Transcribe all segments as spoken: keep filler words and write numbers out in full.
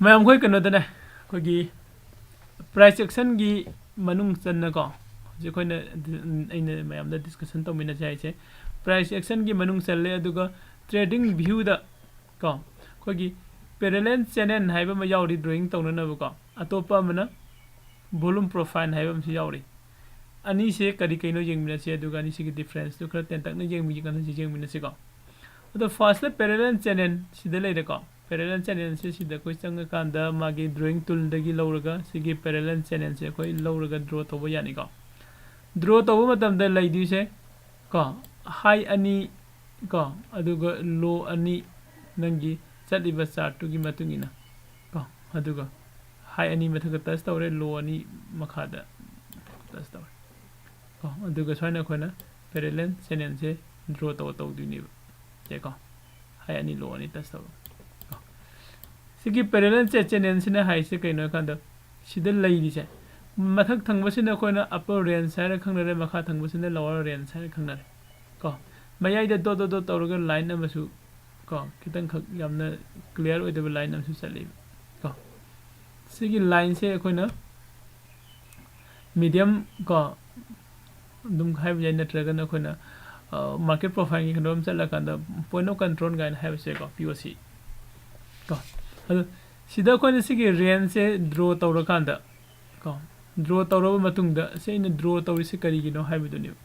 ꯃꯌꯥꯝ ꯑꯩꯈꯣꯏ ꯀꯩꯅꯣꯗꯅꯦ, ꯑꯩꯈꯣꯏꯒꯤ price actionꯒꯤ ꯃꯅꯨꯡ ꯆꯟꯅꯀꯣ, ꯍꯧꯖꯤꯛ ꯑꯩꯈꯣꯏꯅ, ꯑꯩꯅ ꯃꯌꯥꯝꯗ discussion ꯇꯧꯃꯤꯟꯅꯁꯦ ꯍꯥꯏꯁꯦ price actionꯒꯤ ꯃꯅꯨꯡ ꯆꯜꯂꯦ꯫ ꯑꯗꯨꯒ trading viewꯗ ꯀꯣ, ꯑꯩꯈꯣꯏꯒꯤ parallel channel ꯍꯥꯏꯕ ꯑꯃ ꯌꯥꯎꯔꯤ drawing ꯇꯧꯅꯅꯕꯀꯣ, ꯑꯇꯣꯞꯄ ꯑꯃꯅ volume profile ꯍꯥꯏꯕ ꯑꯃꯁꯨ ꯌꯥꯎꯔꯤ꯫ ꯑꯅꯤꯁꯦ ꯀꯔꯤ ꯀꯩꯅꯣ ꯌꯦꯡꯃꯤꯟꯅꯁꯦ, ꯑꯗꯨꯒ ꯑꯅꯤꯁꯤꯒꯤ differenceꯇꯨ ꯈꯔ ꯇꯦꯟꯇꯛꯅ ꯌꯦꯡꯃꯤꯟꯅꯁꯤ, ꯌꯦꯡꯃꯤꯟꯅꯁꯤꯀꯣ꯫ ꯑꯗꯣ firstꯇ parallel channel ꯁꯤꯗ ꯂꯩꯔꯦꯀꯣ꯫ Parallel channelꯁꯦ ꯁꯤꯗ ꯑꯩꯈꯣꯏ ꯆꯪꯉꯀꯥꯟꯗ ꯃꯥꯒꯤ drawing toolꯗꯒꯤ ꯂꯧꯔꯒ ꯁꯤꯒꯤ parallel channelꯁꯦ ꯑꯩꯈꯣꯏ ꯂꯧꯔꯒ draw ꯇꯧꯕ ꯌꯥꯅꯤꯀꯣ꯫ Draw ꯇꯧꯕ ꯃꯇꯝꯗ ꯂꯩꯗꯣꯏꯁꯦ ꯀꯣ, high ꯑꯅꯤ ꯀꯣ, ꯑꯗꯨꯒ low ꯑꯅꯤ, ꯅꯪꯒꯤ ꯆꯠꯂꯤꯕ chartꯇꯨꯒꯤ ꯃꯇꯨꯡ ꯏꯟꯅ ꯀꯣ, ꯑꯗꯨꯒ high ꯑꯅꯤ ꯃꯊꯛꯇ touch ꯇꯧꯔꯦ, low ꯑꯅꯤ ꯃꯈꯥꯗ touch ꯇꯧꯔꯦ ꯀꯣ꯫ ꯑꯗꯨꯒ ꯁꯨꯃꯥꯏꯅ ꯑꯩꯈꯣꯏꯅ parallel channelꯁꯦ draw ꯇꯧ ꯇꯧꯗꯣꯏꯅꯦꯕ꯫ ꯌꯥꯏꯀꯣ? High ꯑꯅꯤ, low ꯑꯅꯤ touch ꯇꯧꯔꯣ ꯀꯣ꯫ ꯁꯤꯒꯤ parallel channelꯁꯤꯅ ꯍꯥꯏꯁꯦ ꯀꯩꯅꯣ ꯍꯥꯏ ꯀꯥꯟꯗ, ꯁꯤꯗ ꯂꯩꯔꯤꯁꯦ, ꯃꯊꯛ ꯊꯪꯕꯁꯤꯅ ꯑꯩꯈꯣꯏꯅ upper range ꯍꯥꯏꯔ ꯈꯪꯅꯔꯦ, ꯃꯈꯥ ꯊꯪꯕꯁꯤꯅ lower range ꯍꯥꯏꯔ ꯈꯪꯅꯔꯦ ꯀꯣ꯫ ꯃꯌꯥꯏꯗ dot dot dot ꯇꯧꯔꯒ line ꯑꯃꯁꯨ ꯀꯣ, ꯈꯤꯇꯪꯈꯛ ꯌꯥꯝꯅ clear ꯑꯣꯏꯗꯕ line ꯑꯃꯁꯨ ꯆꯠꯂꯦꯕ ꯀꯣ꯫ ꯁꯤꯒꯤ lineꯁꯦ ꯑꯩꯈꯣꯏꯅ median ꯀꯣ, ꯑꯗꯨꯝ ꯍꯥꯏꯕ ꯌꯥꯏ, ꯅꯠꯇ꯭ꯔꯒꯅ ꯑꯩꯈꯣꯏꯅ, ꯑ, market profileꯒꯤ ꯀꯩꯅꯣ ꯑꯃ ꯆꯠꯂꯀꯥꯟꯗ point of control ꯀꯥꯏꯅ ꯍꯥꯏꯕꯁꯦꯀꯣ, P O C ꯀꯣ꯫ ꯑꯗꯣ ꯁꯤꯗ ꯑꯩꯈꯣꯏꯅ ꯁꯤꯒꯤ rangeꯁꯦ draw ꯇꯧꯔꯀꯥꯟꯗ ꯀꯣ, draw ꯇꯧꯔꯕ ꯃꯇꯨꯡꯗ ꯁꯤ ꯑꯩꯅ draw ꯇꯧꯔꯤꯁꯦ ꯀꯔꯤꯒꯤꯅꯣ ꯍꯥꯏꯕꯗꯨꯅꯦꯕ꯫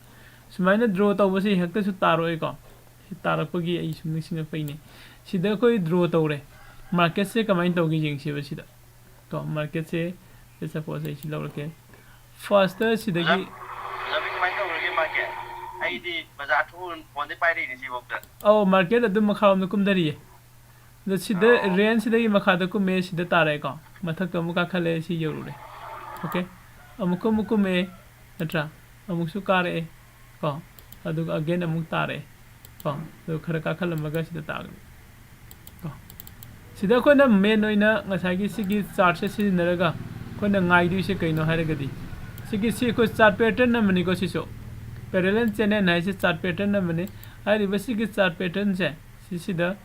ꯁꯨꯃꯥꯏꯅ draw ꯇꯧꯕꯁꯦ ꯍꯦꯛꯇꯁꯨ ꯇꯥꯔꯛꯑꯣꯏꯀꯣ꯫ ꯁꯤ ꯇꯥꯔꯛꯄꯒꯤ ꯑꯩ ꯁꯨꯝ ꯅꯤꯡꯁꯤꯡꯉꯛꯄꯩꯅꯦ꯫ ꯁꯤꯗ ꯑꯩꯈꯣꯏ draw ꯇꯧꯔꯦ꯫ Marketꯁꯦ ꯀꯃꯥꯏꯅ ꯇꯧꯒꯦ ꯌꯦꯡꯁꯦꯕ ꯁꯤꯗ ꯀꯣ꯫ Marketꯁꯦ, let's suppose ꯑꯩ ꯁꯤ ꯂꯧꯔꯒꯦ꯫ Firstꯇ ꯁꯤꯗꯒꯤ ꯑꯣꯖꯥ, ꯑꯣꯖꯥꯕꯤ ꯀꯃꯥꯏꯅ ꯇꯧꯔꯒꯦ market? ꯑꯩꯗꯤ ꯕꯖꯥꯔ ꯊꯣꯛꯎꯔ ꯐꯣꯟꯗꯩ ꯄꯥꯏꯔꯛꯏꯅꯦ ꯁꯤꯐꯥꯎꯗ꯫ ꯑꯧ, market ꯑꯗꯨꯝ ꯃꯈꯥꯔꯣꯝꯗ ꯀꯨꯝꯊꯔꯤꯌꯦ꯫ ꯑꯗꯣ ꯁꯤꯗ ꯑꯣ꯫ Rangeꯁꯤꯗꯒꯤ ꯃꯈꯥꯗ ꯀꯨꯝꯃꯦ, ꯁꯤꯗ ꯇꯥꯔꯛꯑꯦꯀꯣ꯫ ꯃꯊꯛꯇ ꯑꯃꯨꯛ ꯀꯥꯈꯠꯂꯛꯑꯦ, ꯁꯤ ꯌꯧꯔꯨꯔꯦ꯫ Okay? ꯑꯃꯨꯛꯀ ꯑꯃꯨꯛ ꯀꯨꯝꯃꯛꯑꯦ, ꯅꯠꯇ꯭ꯔꯥ? ꯑꯃꯨꯛꯁꯨ ꯀꯥꯔꯛꯑꯦ ꯀꯣ꯫ ꯑꯗꯨꯒ again ꯑꯃꯨꯛ ꯇꯥꯔꯛꯑꯦ ꯀꯣ꯫ ꯑꯗꯨꯒ ꯈꯔ ꯀꯥꯈꯠꯂꯝꯃꯒ ꯁꯤꯗ ꯇꯥꯈ꯭ꯔꯦ ꯀꯣ꯫ ꯁꯤꯗ ꯑꯩꯈꯣꯏꯅ main ꯑꯣꯏꯅ ꯉꯁꯥꯏꯒꯤ ꯁꯤꯒꯤ chartꯁꯦ ꯁꯤꯖꯤꯟꯅꯔꯒ ꯑꯩꯈꯣꯏꯅ ꯉꯥꯏꯗꯣꯏꯁꯦ ꯀꯩꯅꯣ ꯍꯥꯏꯔꯒꯗꯤ, ꯁꯤꯒꯤ, ꯁꯤ ꯑꯩꯈꯣꯏ chart pattern ꯑꯃꯅꯤꯀꯣ꯫ ꯁꯤꯁꯨ parallel channel ꯍꯥꯏꯁꯦ chart pattern ꯑꯃꯅꯤ꯫ ꯍꯥꯏꯔꯤꯕ ꯁꯤꯒꯤ chart patternꯁꯦ, ꯁꯤꯁꯤꯗ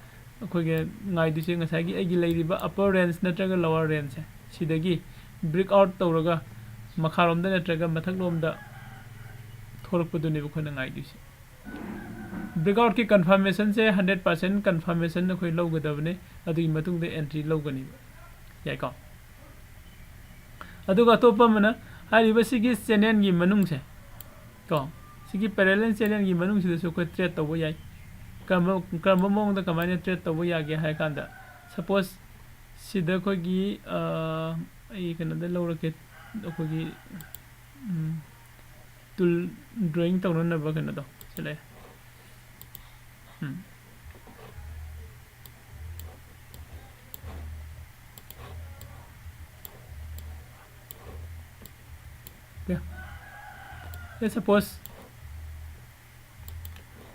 ꯑꯩꯈꯣꯏꯒꯤ ꯉꯥꯏꯗꯣꯏꯁꯦ ꯉꯁꯥꯏꯒꯤ ꯑꯩꯒꯤ ꯂꯩꯔꯤꯕ upper range ꯅꯠꯇ꯭ꯔꯒ lower rangeꯁꯦ, ꯁꯤꯗꯒꯤ break out ꯇꯧꯔꯒ ꯃꯈꯥꯔꯣꯝꯗ ꯅꯠꯇ꯭ꯔꯒ ꯃꯊꯛꯂꯣꯝꯗ ꯊꯣꯔꯛꯄꯗꯨꯅꯦꯕ ꯑꯩꯈꯣꯏꯅ ꯉꯥꯏꯗꯣꯏꯁꯦ꯫ Break outꯀꯤ confirmationꯁꯦ hundred percent confirmation ꯑꯩꯈꯣꯏ ꯂꯧꯒꯗꯕꯅꯦ, ꯑꯗꯨꯒꯤ ꯃꯇꯨꯡꯗ entry ꯂꯧꯒꯅꯤꯕ꯫ ꯌꯥꯏꯀꯣ? ꯑꯗꯨꯒ ꯑꯇꯣꯞꯄ ꯑꯃꯅ, ꯍꯥꯏꯔꯤꯕ ꯁꯤꯒꯤ channelꯒꯤ ꯃꯅꯨꯡꯁꯦ ꯀꯣ, ꯁꯤꯒꯤ parallel channelꯒꯤ ꯃꯅꯨꯡꯁꯤꯗꯁꯨ ꯑꯩꯈꯣꯏ trade ꯇꯧꯕ ꯌꯥꯏ꯫ ꯀꯔꯝꯕ, ꯀꯔꯝꯕ ꯃꯑꯣꯡꯗ ꯀꯃꯥꯏꯅ trade ꯇꯧꯕ ꯌꯥꯒꯦ ꯍꯥꯏ ꯀꯥꯟꯗ, suppose ꯁꯤꯗ ꯑꯩꯈꯣꯏꯒꯤ, ꯑ, ꯑꯩ ꯀꯩꯅꯣꯗ ꯂꯧꯔꯛꯀꯦ, ꯑꯩꯈꯣꯏꯒꯤ, ꯎꯝ, tool drawing ꯇꯧꯅꯅꯕ ꯀꯩꯅꯣꯗꯣ ꯁꯤ ꯂꯩꯔꯦ꯫ ꯎꯝ꯫ Okay. Let's suppose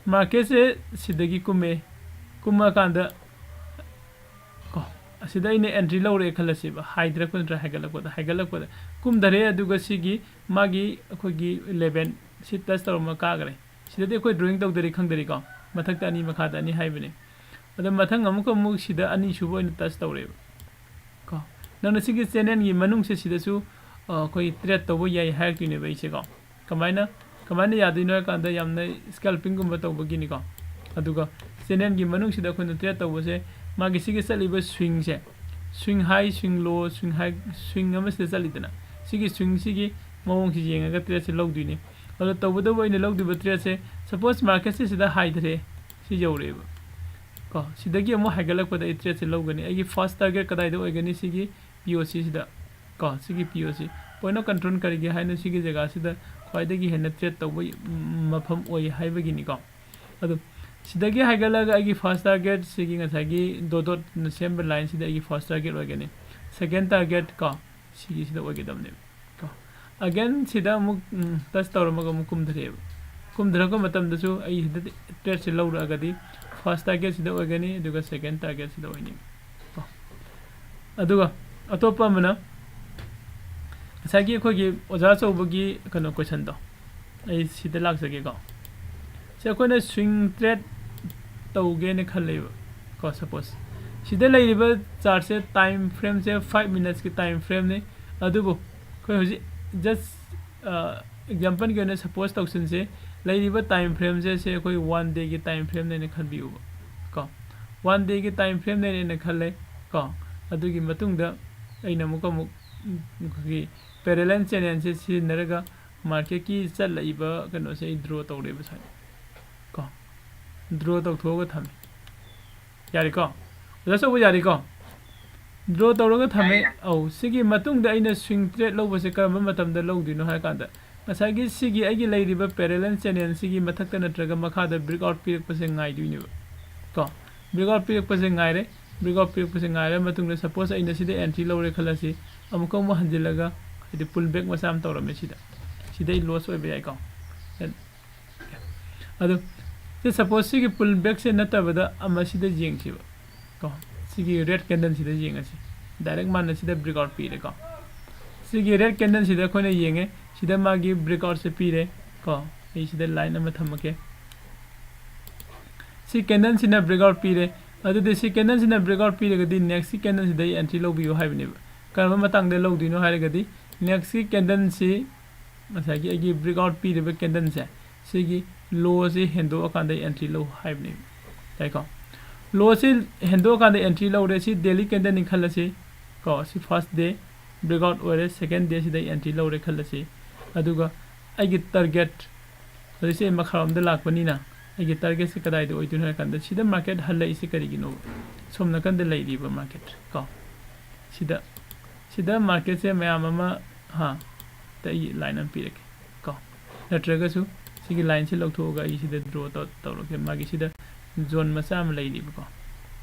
marketꯁꯦ ꯁꯤꯗꯒꯤ ꯀꯨꯝꯃꯦ, ꯀꯨꯝꯃꯀꯥꯟꯗ ꯀꯣ, ꯑꯁꯤꯗ ꯑꯩꯅ entry ꯂꯧꯔꯦ ꯈꯜꯂꯁꯦꯕ, ꯍꯥꯏꯊꯔꯛꯄ ꯅꯠꯇ꯭ꯔ ꯍꯥꯏꯒꯠꯂꯛꯄꯗ, ꯍꯥꯏꯒꯠꯂꯛꯄꯗ ꯀꯨꯝꯊꯔꯦ, ꯑꯗꯨꯒ ꯁꯤꯒꯤ ꯃꯥꯒꯤ ꯑꯩꯈꯣꯏꯒꯤ level ꯁꯤ touch ꯇꯧꯔꯝꯃ ꯀꯥꯈ꯭ꯔꯦ꯫ ꯁꯤꯗꯗꯤ ꯑꯩꯈꯣꯏ drawing ꯇꯧꯗꯔꯤ ꯈꯪꯗꯔꯤꯀꯣ, ꯃꯊꯛꯇ ꯑꯅꯤ ꯃꯈꯥꯗ ꯑꯅꯤ ꯍꯥꯏꯕꯅꯤ꯫ ꯑꯗꯣ ꯃꯊꯪ ꯑꯃꯨꯛꯀ ꯑꯃꯨꯛ ꯁꯤꯗ ꯑꯅꯤꯁꯨꯕ ꯑꯣꯏꯅ touch ꯇꯧꯔꯦꯕ ꯀꯣ꯫ ꯅꯪꯅ ꯁꯤꯒꯤ channelꯒꯤ ꯃꯅꯨꯡꯁꯦ ꯁꯤꯗꯁꯨ, ꯑ, ꯑꯩꯈꯣꯏ trade ꯇꯧꯕ ꯌꯥꯏ ꯍꯥꯏꯔꯛꯇꯣꯏꯅꯦꯕ ꯑꯩꯁꯦꯀꯣ꯫ ꯀꯃꯥꯏꯅ, ꯀꯃꯥꯏꯅ ꯌꯥꯗꯣꯏꯅꯣ ꯍꯥꯏ ꯀꯥꯟꯗ ꯌꯥꯝꯅ scalpingꯒꯨꯝꯕ ꯇꯧꯕꯒꯤꯅꯤꯀꯣ꯫ ꯑꯗꯨꯒ channelꯒꯤ ꯃꯅꯨꯡꯁꯤꯗ ꯑꯩꯈꯣꯏꯅ trade ꯇꯧꯕꯁꯦ, ꯃꯥꯒꯤ ꯁꯤꯒꯤ ꯆꯠꯂꯤꯕ swingꯁꯦ, swing high, swing low, swing high, swing ꯑꯃꯁꯤꯗ ꯆꯠꯂꯤꯗꯅ, ꯁꯤꯒꯤ swingꯁꯤꯒꯤ ꯃꯑꯣꯡꯁꯤ ꯌꯦꯡꯉꯒ tradeꯁꯦ ꯂꯧꯗꯣꯏꯅꯤ꯫ ꯑꯗꯣ ꯇꯧꯕꯇꯕꯨ ꯑꯩꯅ ꯂꯧꯗꯣꯏꯕ tradeꯁꯦ, suppose marketꯁꯦ ꯁꯤꯗ ꯍꯥꯏꯊꯔꯦ, ꯁꯤ ꯌꯧꯔꯛꯑꯦꯕ ꯀꯣ, ꯁꯤꯗꯒꯤ ꯑꯃꯨꯛ ꯍꯥꯏꯒꯠꯂꯛꯄꯗ ꯑꯩ tradeꯁꯦ ꯂꯧꯒꯅꯤ꯫ ꯑꯩꯒꯤ first target ꯀꯗꯥꯏꯗ ꯑꯣꯏꯒꯅꯤ? ꯁꯤꯒꯤ P O Cꯁꯤꯗ ꯀꯣ, ꯁꯤꯒꯤ P O C, point of control ꯀꯔꯤꯒꯤ ꯍꯥꯏꯅꯣ? ꯁꯤꯒꯤ ꯖꯒꯥꯁꯤꯗ ꯈ꯭ꯋꯥꯏꯗꯒꯤ ꯍꯦꯟꯅ trade ꯇꯧꯕ, ꯎꯝ, ꯃꯐꯝ ꯑꯣꯏ ꯍꯥꯏꯕꯒꯤꯅꯤꯀꯣ꯫ ꯑꯗꯨ ꯁꯤꯗꯒꯤ ꯍꯥꯏꯒꯠꯂꯒ ꯑꯩꯒꯤ first target ꯁꯤꯒꯤ ꯉꯁꯥꯏꯒꯤ dot dotꯅ ꯁꯦꯝꯕ lineꯁꯤꯗ ꯑꯩꯒꯤ first target ꯑꯣꯏꯒꯅꯤ꯫ Second target ꯀꯣ, ꯁꯤꯒꯤꯁꯤꯗ ꯑꯣꯏꯒꯗꯕꯅꯦꯕ ꯀꯣ꯫ Again ꯁꯤꯗ ꯑꯃꯨꯛ, ꯎꯝ, touch ꯇꯧꯔꯝꯃꯒ ꯑꯃꯨꯛ ꯀꯨꯝꯊꯔꯛꯑꯦꯕ꯫ ꯀꯨꯝꯊꯔꯛꯄ ꯃꯇꯝꯗꯁꯨ ꯑꯩ ꯁꯤꯗ tradeꯁꯦ ꯂꯧꯔꯛꯑꯒꯗꯤ first targetꯁꯤꯗ ꯑꯣꯏꯒꯅꯤ, ꯑꯗꯨꯒ second targetꯁꯤꯗ ꯑꯣꯏꯅꯤ ꯀꯣ꯫ ꯑꯗꯨꯒ ꯑꯇꯣꯞꯄ ꯑꯃꯅ ꯉꯁꯥꯏꯒꯤ ꯑꯩꯈꯣꯏꯒꯤ ꯑꯣꯖꯥ ꯑꯆꯧꯕꯒꯤ ꯀꯩꯅꯣ questionꯗꯣ, ꯑꯩ ꯁꯤꯗ ꯂꯥꯛꯆꯒꯦꯀꯣ꯫ ꯁꯤ ꯑꯩꯈꯣꯏꯅ swing trade ꯇꯧꯒꯦꯅ ꯈꯜꯂꯦꯕ꯫ ꯀꯣ, ꯁꯄꯣꯁ ꯁꯤꯗ ꯂꯩꯔꯤꯕ ꯆꯥꯔꯠꯁꯦ ꯇꯥꯏꯝ ꯐ꯭ꯔꯦꯝꯁꯦ ꯐꯥꯏꯚ ꯃꯤꯅꯠꯁꯀꯤ ꯇꯥꯏꯝ ꯐ꯭ꯔꯦꯝꯅꯤ꯫ ꯑꯗꯨꯕꯨ ꯑꯩꯈꯣꯏ ꯍꯧꯖꯤꯛ ꯖꯁ ꯑꯦꯛꯖꯥꯝꯄꯜꯒꯤ ꯑꯣꯏꯅ ꯁꯄꯣꯁ ꯇꯧꯁꯤꯟꯁꯦ, ꯂꯩꯔꯤꯕ ꯇꯥꯏꯝ ꯐ꯭ꯔꯦꯝꯁꯦ ꯁꯦ ꯑꯩꯈꯣꯏ ꯋꯥꯟ ꯗꯦꯒꯤ ꯇꯥꯏꯝ ꯐ꯭ꯔꯦꯝꯅꯦꯅ ꯈꯟꯕꯤꯌꯨꯕ ꯀꯣ꯫ ꯋꯥꯟ ꯗꯦꯒꯤ ꯇꯥꯏꯝ ꯐ꯭ꯔꯦꯝꯅꯦꯅ ꯈꯜꯂꯦ ꯀꯣ꯫ ꯑꯗꯨꯒꯤ ꯃꯇꯨꯡꯗ ꯑꯩꯅ ꯑꯃꯨꯛꯀ ꯑꯃꯨꯛ ꯑꯩꯈꯣꯏꯒꯤ ꯄꯦꯔꯦꯂꯦꯜ ꯆꯦꯅꯦꯜꯁꯦ ꯁꯤꯖꯤꯟꯅꯔꯒ ꯃꯥꯔꯀꯦꯠꯀꯤ ꯆꯠꯂꯛꯏꯕ ꯀꯩꯅꯣꯁꯦ ꯑꯩ ꯗ꯭ꯔꯣ ꯇꯧꯔꯦꯕ ꯁꯨꯃꯥꯏꯅ ꯀꯣ꯫ ꯗ꯭ꯔꯣ ꯇꯧꯊꯣꯛꯑꯒ ꯊꯝꯃꯦ꯫ ꯌꯥꯔꯦꯀꯣ? ꯑꯣꯖꯥ ꯑꯆꯧꯕ, ꯌꯥꯔꯦꯀꯣ? ꯗ꯭ꯔꯣ ꯇꯧꯔꯒ ꯊꯝꯃꯦ꯫ ꯌꯥꯏ, ꯌꯥꯏ꯫ ꯑꯧ, ꯁꯤꯒꯤ ꯃꯇꯨꯡꯗ ꯑꯩꯅ ꯁ꯭ꯋꯤꯡ ꯇ꯭ꯔꯦꯠ ꯂꯧꯕꯁꯦ ꯀꯔꯝꯕ ꯃꯇꯝꯗ ꯂꯧꯗꯣꯏꯅꯣ ꯍꯥꯏ ꯀꯥꯟꯗ, ꯉꯁꯥꯏꯒꯤ ꯁꯤꯒꯤ ꯑꯩꯒꯤ ꯂꯩꯔꯤꯕ ꯄꯦꯔꯦꯂꯦꯜ ꯆꯦꯅꯦꯜꯁꯤꯒꯤ ꯃꯊꯛꯇ ꯅꯠꯇ꯭ꯔꯒ ꯃꯈꯥꯗ ꯕ꯭ꯔꯦꯛꯑꯥꯎꯠ ꯄꯤꯔꯛꯄꯁꯦ ꯉꯥꯏꯗꯣꯏꯅꯦꯕ ꯀꯣ꯫ ꯕ꯭ꯔꯦꯛꯑꯥꯎꯠ ꯄꯤꯔꯛꯄꯁꯦ ꯉꯥꯏꯔꯦ꯫ ꯕ꯭ꯔꯦꯛꯑꯥꯎꯠ ꯄꯤꯔꯛꯄꯁꯦ ꯉꯥꯏꯔ ꯃꯇꯨꯡꯗ, ꯁꯄꯣꯁ ꯑꯩꯅ ꯁꯤꯗ ꯑꯦꯟꯇ꯭ꯔꯤ ꯂꯧꯔꯦ ꯈꯜꯂꯁꯤ, ꯑꯃꯨꯛꯀ ꯑꯃꯨꯛ ꯍꯟꯖꯤꯜꯂꯒ, ꯍꯥꯏꯗꯤ ꯄꯨꯜ ꯕꯦꯛ ꯃꯆꯥ ꯑꯃ ꯇꯧꯔꯝꯃꯦ ꯁꯤꯗ, ꯁꯤꯗꯩ ꯂꯣꯁ ꯑꯣꯏꯕ ꯌꯥꯏꯀꯣ꯫ ꯑꯗꯣ ꯁꯤ ꯁꯄꯣꯁ ꯁꯤꯒꯤ ꯄꯨꯜ ꯕꯦꯛꯁꯦ ꯅꯠꯇꯕꯗ ꯑꯃ ꯁꯤꯗ ꯌꯦꯡꯁꯤꯕ ꯀꯣ꯫ ꯁꯤꯒꯤ ꯔꯦꯗ ꯀꯦꯟꯗꯜꯁꯤꯗ ꯌꯦꯡꯉꯁꯤ꯫ ꯗꯥꯏꯔꯦꯛ ꯃꯥꯅ ꯁꯤꯗ ꯕ꯭ꯔꯦꯛꯑꯥꯎꯠ ꯄꯤꯔꯦꯀꯣ꯫ ꯁꯤꯒꯤ ꯔꯦꯗ ꯀꯦꯟꯗꯜꯁꯤꯗ ꯑꯩꯈꯣꯏꯅ ꯌꯦꯡꯉꯦ, ꯁꯤꯗ ꯃꯥꯒꯤ ꯕ꯭ꯔꯦꯛꯑꯥꯎꯠꯁꯦ ꯄꯤꯔꯦ ꯀꯣ꯫ ꯑꯩ ꯁꯤꯗ ꯂꯥꯏꯟ ꯑꯃ ꯊꯝꯃꯛꯀꯦ꯫ ꯁꯤ ꯀꯦꯟꯗꯜꯁꯤꯅ ꯕ꯭ꯔꯦꯛꯑꯥꯎꯠ ꯄꯤꯔꯦ꯫ ꯑꯗꯨꯗꯤ ꯁꯤ ꯀꯦꯟꯗꯜꯁꯤꯅ ꯕ꯭ꯔꯦꯛꯑꯥꯎꯠ ꯄꯤꯔꯒꯗꯤ ꯅꯦꯛꯁꯀꯤ ꯀꯦꯟꯗꯜꯁꯤꯗ ꯑꯩ ꯑꯦꯟꯇ꯭ꯔꯤ ꯂꯧꯕꯤꯌꯨ ꯍꯥꯏꯕꯅꯦꯕ꯫ ꯀꯔꯝꯕ ꯃꯇꯥꯡꯗ ꯂꯧꯗꯣꯏꯅꯣ ꯍꯥꯏꯔꯒꯗꯤ, ꯅꯦꯛꯁꯀꯤ ꯀꯦꯟꯗꯜꯁꯤ, ꯉꯁꯥꯏꯒꯤ ꯑꯩꯒꯤ ꯕ꯭ꯔꯦꯛꯑꯥꯎꯠ ꯄꯤꯔꯤꯕ ꯀꯦꯟꯗꯜꯁꯦ, ꯁꯤꯒꯤ ꯂꯣꯁꯤ ꯍꯦꯟꯗꯣꯛꯑꯀꯥꯟꯗ ꯑꯦꯟꯇ꯭ꯔꯤ ꯂꯧ ꯍꯥꯏꯕꯅꯦꯕ꯫ ꯌꯥꯏꯀꯣ? ꯂꯣꯁꯤ ꯍꯦꯟꯗꯣꯛꯑꯀꯥꯟꯗ ꯑꯦꯟꯇ꯭ꯔꯤ ꯂꯧꯔꯦ꯫ ꯁꯤ ꯗꯦꯂꯤ ꯀꯦꯟꯗꯜꯅꯤ ꯈꯜꯂꯁꯤ ꯀꯣ꯫ ꯁꯤ ꯐꯥꯔꯁ ꯗꯦ ꯕ꯭ꯔꯦꯛꯑꯥꯎꯠ ꯑꯣꯏꯔꯦ, ꯁꯦꯀꯦꯟ ꯗꯦꯁꯤꯗ ꯑꯦꯟꯇ꯭ꯔꯤ ꯂꯧꯔꯦ ꯈꯜꯂꯁꯤ꯫ ꯑꯗꯨꯒ ꯑꯩꯒꯤ ꯇꯥꯔꯒꯦꯠ, ꯍꯧꯖꯤꯛꯁꯦ ꯃꯈꯥꯔꯣꯝꯗ ꯂꯥꯛꯄꯅꯤꯅ, ꯑꯩꯒꯤ ꯇꯥꯔꯒꯦꯠꯁꯦ ꯀꯗꯥꯏꯗ ꯑꯣꯏꯗꯣꯏꯅꯣ ꯍꯥꯏ ꯀꯥꯟꯗ, ꯁꯤꯗ ꯃꯥꯔꯀꯦꯠ ꯍꯜꯂꯛꯏꯁꯦ ꯀꯔꯤꯒꯤꯅꯣ? ꯁꯣꯝ ꯅꯥꯀꯟꯗ ꯂꯩꯔꯤꯕ ꯃꯥꯔꯀꯦꯠ ꯀꯣ, ꯁꯤꯗ, ꯁꯤꯗ ꯃꯥꯔꯀꯦꯠꯁꯦ ꯃꯌꯥꯝ ꯑꯃ, ꯍꯥ, ꯇ ꯑꯩ ꯂꯥꯏꯟ ꯑꯃ ꯄꯤꯔꯛꯀꯦ ꯀꯣ꯫ ꯅꯠꯇ꯭ꯔꯒꯁꯨ ꯁꯤꯒꯤ ꯂꯥꯏꯟꯁꯦ ꯂꯧꯊꯣꯛꯑꯒ ꯑꯩ ꯁꯤꯗ ꯗ꯭ꯔꯣ ꯇꯧ-, ꯇꯧꯔꯒꯦ꯫ ꯃꯥꯒꯤ ꯁꯤꯗ ꯖꯣꯟ ꯃꯆꯥ ꯑꯃ ꯂꯩꯔꯤꯕꯀꯣ,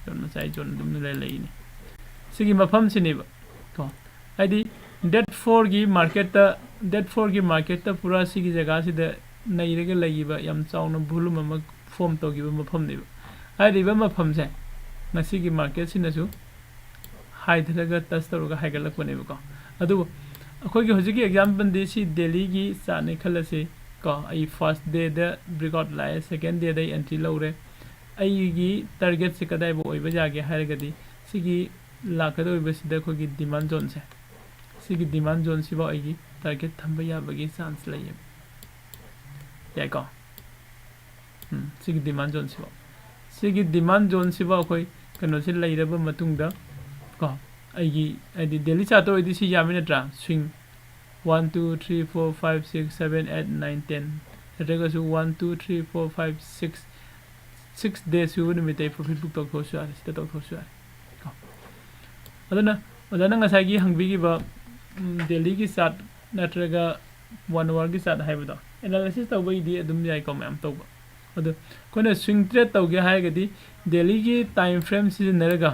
ꯖꯣꯟ ꯃꯆꯥ, ꯑꯩ ꯖꯣꯟ ꯑꯗꯨꯝ ꯂꯩ-, ꯂꯩꯔꯤꯅꯤ꯫ ꯁꯤꯒꯤ ꯃꯐꯝꯁꯤꯅꯦꯕ ꯀꯣ, ꯍꯥꯏꯗꯤ ꯗꯦꯠ ꯐꯣꯔꯒꯤ ꯃꯥꯔꯀꯦꯠꯇ, ꯗꯦꯠ ꯐꯣꯔꯒꯤ ꯃꯥꯔꯀꯦꯠꯇ ꯄꯨꯔꯥ ꯁꯤꯒꯤ ꯖꯒꯥꯁꯤꯗ ꯅꯩꯔꯒ ꯂꯩꯈꯤꯕ ꯌꯥꯝ ꯆꯥꯎꯅ ꯚꯣꯂꯨꯝ ꯑꯃ ꯐꯣꯝ ꯇꯧꯈꯤꯕ ꯃꯐꯝꯅꯦꯕ꯫ ꯍꯥꯏꯔꯤꯕ ꯃꯐꯝꯁꯦ ꯉꯁꯤꯒꯤ ꯃꯥꯔꯀꯦꯠꯁꯤꯅꯁꯨ ꯍꯥꯏꯊꯔꯒ ꯇꯁ ꯇꯧꯔꯒ ꯍꯥꯏꯒꯠꯂꯛꯄꯅꯦꯕꯀꯣ꯫ ꯑꯗꯨꯕꯨ ꯑꯩꯈꯣꯏꯒꯤ ꯍꯧꯖꯤꯛꯀꯤ ꯑꯦꯛꯖꯥꯝꯄꯜꯗꯤ ꯁꯤ ꯗꯦꯂꯤꯒꯤ ꯆꯥꯔꯠꯅꯤ ꯈꯜꯂꯁꯤ ꯀꯣ꯫ ꯑꯩ ꯐꯥꯔꯁ ꯗꯦꯗ ꯕ꯭ꯔꯦꯛꯑꯥꯎꯠ ꯂꯥꯛꯑꯦ, ꯁꯦꯀꯦꯟ ꯗꯦꯗ ꯑꯩ ꯑꯦꯟꯇ꯭ꯔꯤ ꯂꯧꯔꯦ, ꯑꯩꯒꯤ ꯇꯥꯔꯒꯦꯠꯁꯦ ꯀꯗꯥꯏꯕꯨ ꯑꯣꯏꯕ ꯌꯥꯒꯦ ꯍꯥꯏꯔꯒꯗꯤ, ꯁꯤꯒꯤ ꯂꯥꯛꯀꯗꯧꯔꯤꯕꯁꯤꯗ ꯑꯩꯈꯣꯏꯒꯤ ꯗꯤꯃꯥꯟ ꯖꯣꯟꯁꯦ, ꯁꯤꯒꯤ ꯗꯤꯃꯥꯟ ꯖꯣꯟꯁꯤꯐꯥꯎ ꯑꯩꯒꯤ ꯇꯥꯔꯒꯦꯠ ꯊꯝꯕ ꯌꯥꯕꯒꯤ ꯆꯥꯟꯁ ꯂꯩꯌꯦꯕ꯫ ꯌꯥꯏꯀꯣ? ꯎꯝ, ꯁꯤꯒꯤ ꯗꯤꯃꯥꯟ ꯖꯣꯟꯁꯤꯐꯥꯎ, ꯁꯤꯒꯤ ꯗꯤꯃꯥꯟ ꯖꯣꯟꯁꯤꯐꯥꯎ ꯑꯩꯈꯣꯏ ꯀꯩꯅꯣꯁꯤ ꯂꯩꯔꯕ ꯃꯇꯨꯡꯗ ꯀꯣ, ꯑꯩꯒꯤ ꯍꯥꯏꯗꯤ ꯗꯦꯂꯤ ꯆꯥꯔꯠꯇ ꯑꯣꯏꯔꯗꯤ ꯁꯤ ꯌꯥꯝꯃꯤ ꯅꯠꯇ꯭ꯔꯥ? Swing one, two, three, four, five, six, seven, eight, nine, ten, ꯅꯠꯇ꯭ꯔꯒꯁꯨ one, two, three, four, five, six, six ꯗꯦ ꯁꯨꯕ ꯅꯨꯃꯤꯠꯇ ꯑꯩ ꯄ꯭ꯔꯣꯐꯤꯠ ꯕꯨꯛ ꯇꯧꯊꯣꯛꯑꯁꯨ ꯌꯥꯔꯦ, ꯁꯤꯗ ꯇꯧꯊꯣꯛꯑꯁꯨ ꯌꯥꯔꯦ ꯀꯣ꯫ ꯑꯗꯨꯅ ꯑꯣꯖꯥꯅ ꯉꯁꯥꯏꯒꯤ ꯍꯪꯕꯤꯈꯤꯕ, ꯎꯝ, ꯗꯦꯂꯤꯒꯤ ꯆꯥꯔꯠ ꯅꯠꯇ꯭ꯔꯒ ꯋꯥꯟ ꯑꯋꯥꯔꯒꯤ ꯆꯥꯔꯠ ꯍꯥꯏꯕꯗꯣ ꯑꯦꯅꯥꯂꯥꯏꯁꯤꯁ ꯇꯧꯕꯒꯤꯗꯤ ꯑꯗꯨꯝ ꯌꯥꯏꯀꯣ, ꯃꯌꯥꯝ ꯇꯧꯕ꯫ ꯑꯗꯣ ꯑꯩꯈꯣꯏꯅ ꯁ꯭ꯋꯤꯡ ꯇ꯭ꯔꯦꯠ ꯇꯧꯒꯦ ꯍꯥꯏꯔꯒꯗꯤ ꯗꯦꯂꯤꯒꯤ ꯇꯥꯏꯝ ꯐ꯭ꯔꯦꯝ ꯁꯤꯖꯤꯟꯅꯔꯒ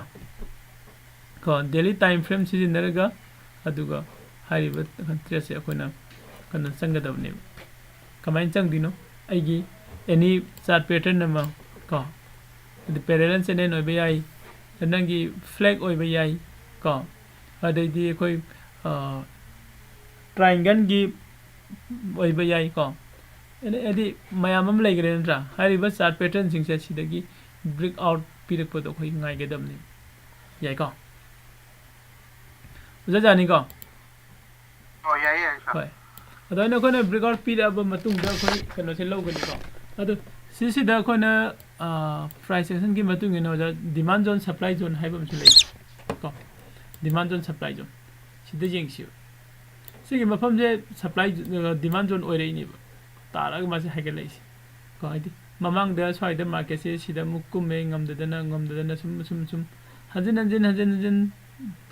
ꯀꯣ, ꯗꯦꯂꯤ ꯇꯥꯏꯝ ꯐ꯭ꯔꯦꯝ ꯁꯤꯖꯤꯟꯅꯔꯒ, ꯑꯗꯨꯒ ꯍꯥꯏꯔꯤꯕ ꯇ꯭ꯔꯦꯠꯁꯦ ꯑꯩꯈꯣꯏꯅ ꯀꯩꯅꯣ ꯆꯪꯒꯗꯕꯅꯦꯕ꯫ ꯀꯃꯥꯏꯅ ꯆꯪꯗꯣꯏꯅꯣ? ꯑꯩꯒꯤ ꯑꯦꯅꯤ ꯆꯥꯔꯠ ꯄꯦꯇꯔꯟ ꯑꯃ ꯀꯣ, ꯑꯗꯨ ꯄꯦꯔꯦꯂꯦꯜ ꯆꯦꯅꯦꯜ ꯑꯣꯏꯕ ꯌꯥꯏ, ꯅꯪꯒꯤ ꯐ꯭ꯂꯦꯛ ꯑꯣꯏꯕ ꯌꯥꯏ ꯀꯣ, ꯑꯗꯩꯗꯤ ꯑꯩꯈꯣꯏ ꯇ꯭ꯔꯥꯏꯡꯒꯜꯒꯤ ꯑꯣꯏꯕ ꯌꯥꯏ ꯀꯣ꯫ ꯑꯦꯅꯤ, ꯍꯥꯏꯗꯤ ꯃꯌꯥꯝ ꯑꯃ ꯂꯩꯈ꯭ꯔꯦ ꯅꯠꯇ꯭ꯔꯥ? ꯍꯥꯏꯔꯤꯕ ꯆꯥꯔꯠ ꯄꯦꯇꯔꯟꯁꯤꯡꯁꯦ ꯁꯤꯗꯒꯤ ꯕ꯭ꯔꯦꯛ ꯑꯥꯎꯠ ꯄꯤꯔꯛꯄꯗꯣ ꯑꯩꯈꯣꯏ ꯉꯥꯏꯒꯗꯕꯅꯤ꯫ ꯌꯥꯏꯀꯣ? ꯑꯣꯖꯥ ꯌꯥꯅꯤꯀꯣ? ꯑꯣ, ꯌꯥꯏꯌꯦ, ꯌꯥꯏꯌꯦ, ꯁꯥꯔ꯫ ꯍꯣꯏ꯫ ꯑꯗꯨꯃꯥꯏꯅ ꯑꯩꯈꯣꯏꯅ ꯕ꯭ꯔꯦꯛ ꯑꯥꯎꯠ ꯄꯤꯔꯛꯑꯕ ꯃꯇꯨꯡꯗ ꯑꯩꯈꯣꯏ ꯀꯩꯅꯣꯁꯦ ꯂꯧꯒꯅꯤꯀꯣ꯫ ꯑꯗꯣ ꯁꯤꯁꯤꯗ ꯑꯩꯈꯣꯏꯅ ꯄ꯭ꯔꯥꯏꯁ ꯑꯦꯛꯁꯟꯒꯤ ꯃꯇꯨꯡ ꯏꯟꯅ ꯑꯣꯖꯥ ꯗꯤꯃꯥꯟ ꯖꯣꯟ, ꯁꯄ꯭ꯂꯥꯏ ꯖꯣꯟ ꯍꯥꯏꯕ ꯑꯃꯁꯨ ꯂꯩ ꯀꯣ꯫ ꯗꯤꯃꯥꯟ ꯖꯣꯟ, ꯁꯄ꯭ꯂꯥꯏ ꯖꯣꯟ ꯁꯤꯗ ꯌꯦꯡꯁꯤꯕ꯫ ꯁꯤꯒꯤ ꯃꯐꯝꯁꯦ ꯁꯄ꯭ꯂꯥꯏ, ꯗꯤꯃꯥꯟ ꯖꯣꯟ ꯑꯣꯏꯔꯛꯏꯅꯦꯕ, ꯇꯥꯔꯒ ꯃꯥꯁꯦ ꯍꯥꯏꯒꯠꯂꯛꯏꯁꯦ ꯀꯣ꯫ ꯍꯥꯏꯗꯤ ꯃꯃꯥꯡꯗ ꯁ꯭ꯋꯥꯏꯗ ꯃꯥꯔꯀꯦꯠꯁꯦ ꯁꯤꯗ ꯑꯃꯨꯛ ꯀꯨꯝꯃꯦ, ꯉꯝꯗꯗꯅ ꯉꯝꯗꯗꯅ ꯁꯨꯝ ꯁꯨꯝ ꯁꯨꯝ ꯍꯟꯖꯤꯟ ꯍꯟꯖꯤꯟ ꯍꯟꯖꯤꯟ ꯍꯟꯖꯤꯟ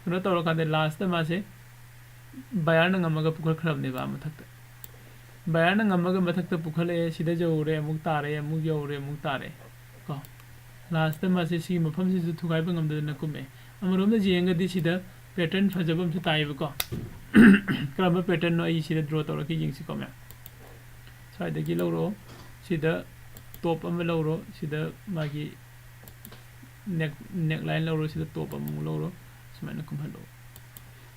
ꯀꯩꯅꯣ ꯇꯧꯔꯀꯥꯟꯗ ꯂꯥꯁꯇ ꯃꯥꯁꯦ ꯕꯥꯌꯔꯅ ꯉꯝꯃꯒ ꯄꯨꯈꯠꯈ꯭ꯔꯕꯅꯦꯕ ꯑꯥ ꯃꯊꯛꯇ꯫ ꯕꯥꯌꯔꯅ ꯉꯝꯃꯒ ꯃꯊꯛꯇ ꯄꯨꯈꯠꯂꯛꯑꯦ, ꯁꯤꯗ ꯌꯧꯔꯦ, ꯑꯃꯨꯛ ꯇꯥꯔꯛꯑꯦ, ꯑꯃꯨꯛ ꯌꯧꯔꯦ, ꯑꯃꯨꯛ ꯇꯥꯔꯛꯑꯦ ꯀꯣ꯫ ꯂꯥꯁꯇ ꯃꯥꯁꯦ ꯁꯤꯒꯤ ꯃꯐꯝꯁꯤꯁꯨ ꯊꯨꯒꯥꯏꯕ ꯉꯝꯗꯗꯅ ꯀꯨꯝꯃꯛꯑꯦ꯫ ꯑꯃꯔꯣꯝꯗ ꯌꯦꯡꯉꯒꯗꯤ ꯁꯤꯗ ꯄꯦꯇꯔꯟ ꯐꯖꯕ ꯑꯃꯁꯨ ꯇꯥꯏꯌꯦꯕꯀꯣ꯫ ꯀꯔꯝꯕ ꯄꯦꯇꯔꯟꯅꯣ ꯑꯩ ꯁꯤꯗ ꯗ꯭ꯔꯣ ꯇꯧꯔꯒ ꯌꯦꯡꯁꯤꯀꯣ ꯃꯌꯥꯝ꯫ ꯁ꯭ꯋꯥꯏꯗꯒꯤ ꯂꯧꯔꯣ, ꯁꯤꯗ ꯇꯣꯞ ꯑꯃ ꯂꯧꯔꯣ, ꯁꯤꯗ ꯃꯥꯒꯤ ꯅꯦꯛ, ꯅꯦꯛ ꯂꯥꯏꯟ ꯂꯧꯔꯣ, ꯁꯤꯗ ꯇꯣꯞ ꯑꯃꯃꯨꯛ ꯂꯧꯔꯣ, ꯁꯨꯃꯥꯏꯅ ꯀꯨꯝꯍꯜꯂꯣ꯫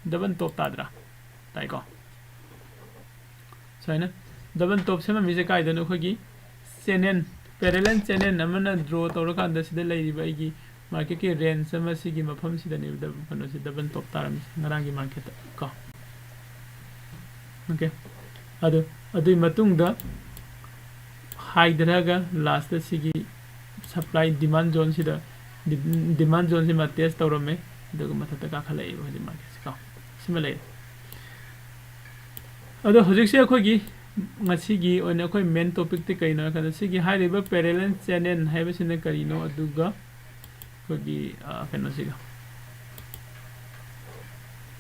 ꯗꯕꯜ ꯇꯣꯞ ꯇꯥꯗ꯭ꯔꯥ? ꯇꯥꯏꯀꯣ? ꯁꯨꯃꯥꯏꯅ ꯗꯕꯜ ꯇꯣꯞ ꯁꯦꯝꯃꯝꯃꯤꯁꯦ ꯀꯥꯏꯗꯅꯣ? ꯑꯩꯈꯣꯏꯒꯤ ꯆꯦꯅꯦꯜ, Parallel channel ꯑꯃꯅ draw ꯇꯧꯔꯀꯥꯟꯗ ꯁꯤꯗ ꯂꯩꯔꯤꯕ ꯑꯩꯒꯤ marketꯀꯤ range ꯑꯃ ꯁꯤꯒꯤ ꯃꯐꯝꯁꯤꯗꯅꯦꯕ ꯗꯕ-, ꯀꯩꯅꯣꯁꯤ double top ꯇꯥꯔꯝꯃꯤꯁꯦ ꯉꯔꯥꯡꯒꯤ marketꯇ ꯀꯣ꯫ Okay, ꯑꯗꯨ, ꯑꯗꯨꯒꯤ ꯃꯇꯨꯡꯗ ꯍꯥꯏꯊꯔꯒ lastꯇ ꯁꯤꯒꯤ supply demand zoneꯁꯤꯗ, di-, demand zoneꯁꯤꯃ test ꯇꯧꯔꯝꯃꯦ, ꯑꯗꯨꯒ ꯃꯊꯛꯇ ꯀꯥꯈꯠꯂꯛꯑꯦꯕ ꯍꯧꯖꯤꯛ marketꯁꯦ ꯀꯣ꯫ ꯁꯤꯃ ꯂꯩꯔꯦ꯫ ꯑꯗꯣ ꯍꯧꯖꯤꯛꯁꯦ ꯑꯩꯈꯣꯏꯒꯤ ꯉꯁꯤꯒꯤ ꯑꯣꯏꯅ ꯑꯩꯈꯣꯏ main topicꯇꯤ ꯀꯩꯅꯣ ꯍꯥꯏ ꯀꯥꯟꯗ ꯁꯤꯒꯤ ꯍꯥꯏꯔꯤꯕ parallel channel ꯍꯥꯏꯕꯁꯤꯅ ꯀꯔꯤꯅꯣ, ꯑꯗꯨꯒ ꯑꯩꯈꯣꯏꯒꯤ, ꯑ, ꯀꯩꯅꯣꯁꯤꯒ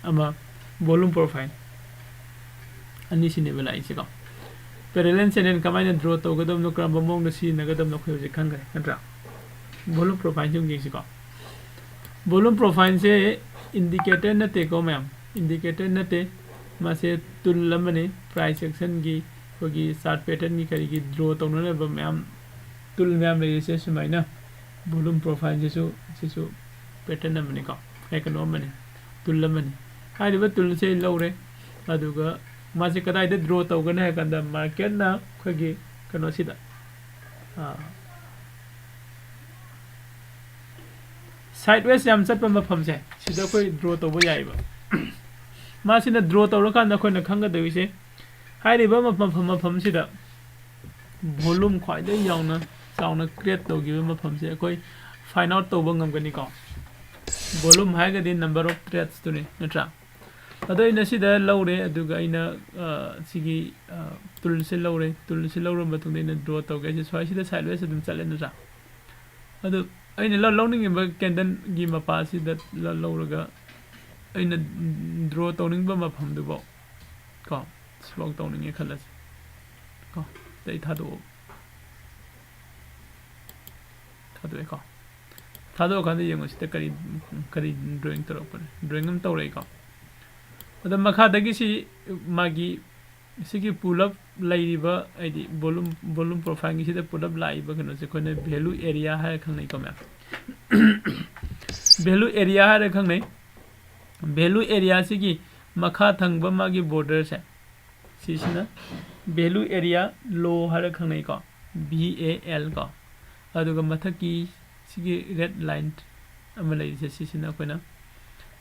ꯑꯃ volume profile ꯑꯅꯤꯁꯤꯅꯦꯕ ꯂꯥꯛꯏꯁꯦꯀꯣ꯫ Parallel channel ꯀꯃꯥꯏꯅ draw ꯇꯧꯒꯗꯕꯅꯣ, ꯀꯔꯝꯕ ꯃꯑꯣꯡꯗ ꯁꯤꯖꯤꯟꯅꯒꯗꯕꯅꯣ ꯑꯩꯈꯣꯏ ꯍꯧꯖꯤꯛ ꯈꯪꯈ꯭ꯔꯦ ꯅꯠꯇ꯭ꯔꯥ? Volume profileꯁꯤ ꯑꯃꯨꯛ ꯌꯦꯡꯁꯤꯀꯣ꯫ Volume profileꯁꯦ indicator ꯅꯠꯇꯦꯀꯣ ꯃꯌꯥꯝ, indicator ꯅꯠꯇꯦ꯫ ꯃꯥꯁꯦ tool ꯑꯃꯅꯤ, price actionꯒꯤ ꯑꯩꯈꯣꯏꯒꯤ chart patternꯒꯤ ꯀꯔꯤꯒꯤ draw ꯇꯧꯅꯅꯕ ꯃꯌꯥꯝ tool ꯃꯌꯥꯝ ꯂꯩꯔꯤꯁꯦ ꯁꯨꯃꯥꯏꯅ꯫ Volume profileꯁꯤꯁꯨ, ꯁꯤꯁꯨ pattern ꯑꯃꯅꯤꯀꯣ, ꯑꯦ, ꯀꯩꯅꯣ ꯑꯃꯅꯤ, tool ꯑꯃꯅꯤ꯫ ꯍꯥꯏꯔꯤꯕ toolꯁꯦ ꯂꯧꯔꯦ, ꯑꯗꯨꯒ ꯃꯥꯁꯦ ꯀꯗꯥꯏꯗ draw ꯇꯧꯒꯅꯤ ꯍꯥꯏ ꯀꯥꯟꯗ marketꯅ ꯑꯩꯈꯣꯏꯒꯤ ꯀꯩꯅꯣꯁꯤꯗ, ꯑꯥ, sideways ꯌꯥꯝ ꯆꯠꯄ ꯃꯐꯝꯁꯦ ꯁꯤꯗ ꯑꯩꯈꯣꯏ draw ꯇꯧꯕ ꯌꯥꯏꯑꯕ꯫ ꯃꯥꯁꯤꯅ draw ꯇꯧꯔꯀꯥꯟꯗ ꯑꯩꯈꯣꯏꯅ ꯈꯪꯒꯗꯧꯔꯤꯁꯦ ꯍꯥꯏꯔꯤꯕ ꯃꯐꯝ, ꯃꯐꯝꯁꯤꯗ volume ꯈ꯭ꯋꯥꯏꯗꯒꯤ ꯌꯥꯝꯅ ꯆꯥꯎꯅ create ꯇꯧꯈꯤꯕ ꯃꯐꯝꯁꯦ ꯑꯩꯈꯣꯏ find out ꯇꯧꯕ ꯉꯝꯒꯅꯤꯀꯣ꯫ Volume ꯍꯥꯏꯔꯒꯗꯤ number of tradesꯇꯨꯅꯤ ꯅꯠꯇ꯭ꯔꯥ? ꯑꯗꯣ ꯑꯩꯅ ꯁꯤꯗ ꯂꯧꯔꯦ, ꯑꯗꯨꯒ ꯑꯩꯅ, ꯑ, ꯁꯤꯒꯤ, ꯑ, toolꯁꯦ ꯂꯧꯔꯦ꯫ Toolꯁꯦ ꯂꯧꯔꯕ ꯃꯇꯨꯡꯗ ꯑꯩꯅ draw ꯇꯧꯒꯦ ꯍꯥꯏꯁꯦ ꯁ꯭ꯋꯥꯏꯁꯤꯗ sideways ꯑꯗꯨꯝ ꯆꯠꯂꯦ ꯅꯠꯇ꯭ꯔꯥ? ꯑꯗꯨ ꯑꯩꯅ ꯂꯧ-, ꯂꯧꯅꯤꯡꯉꯤꯕ candleꯒꯤ ꯃꯄꯥꯁꯤꯗ ꯂ-, ꯂꯧꯔꯒ ꯑꯩꯅ draw ꯇꯧꯅꯤꯡꯕ ꯃꯐꯝꯗꯨꯐꯥꯎ ꯀꯣ, ꯁꯤꯐꯥꯎ ꯇꯧꯅꯤꯡꯉꯦ ꯈꯜꯂꯁꯤ ꯀꯣ꯫ ꯑꯗꯩ ꯊꯥꯗꯣꯛꯑꯣ꯫ ꯊꯥꯗꯣꯛꯑꯦꯀꯣ꯫ ꯊꯥꯗꯣꯛꯑꯀꯥꯟꯗ ꯌꯦꯡꯉꯣ ꯁꯤꯗ ꯀꯔꯤ, ꯀꯔꯤ drawing ꯇꯧꯔꯛꯄꯅꯦ꯫ Drawing ꯑꯃ ꯇꯧꯔꯛꯏꯀꯣ꯫ ꯑꯗ ꯃꯈꯥꯗꯒꯤ ꯁꯤ ꯃꯥꯒꯤ ꯁꯤꯒꯤ ꯄꯨꯂꯞ ꯂꯩꯔꯤꯕ ꯍꯥꯏꯗꯤ volume, volume profileꯒꯤꯁꯤꯗ ꯄꯨꯂꯞ ꯂꯥꯛꯏꯕ ꯀꯩꯅꯣꯁꯦ ꯑꯩꯈꯣꯏꯅ value area ꯍꯥꯏꯔ ꯈꯪꯅꯩꯀꯣ ꯃꯌꯥꯝ꯫ Value area ꯍꯥꯏꯔ ꯈꯪꯅꯩ꯫ Value areaꯁꯤꯒꯤ ꯃꯈꯥ ꯊꯪꯕ ꯃꯥꯒꯤ borderꯁꯦ ꯁꯤꯁꯤꯅ value area low ꯍꯥꯏꯔ ꯈꯪꯅꯩꯀꯣ꯫ V A L ꯀꯣ, ꯑꯗꯨꯒ ꯃꯊꯛꯀꯤ ꯁꯤꯒꯤ red line ꯑꯃ ꯂꯩꯔꯤꯁꯦ, ꯁꯤꯁꯤꯅ ꯑꯩꯈꯣꯏꯅ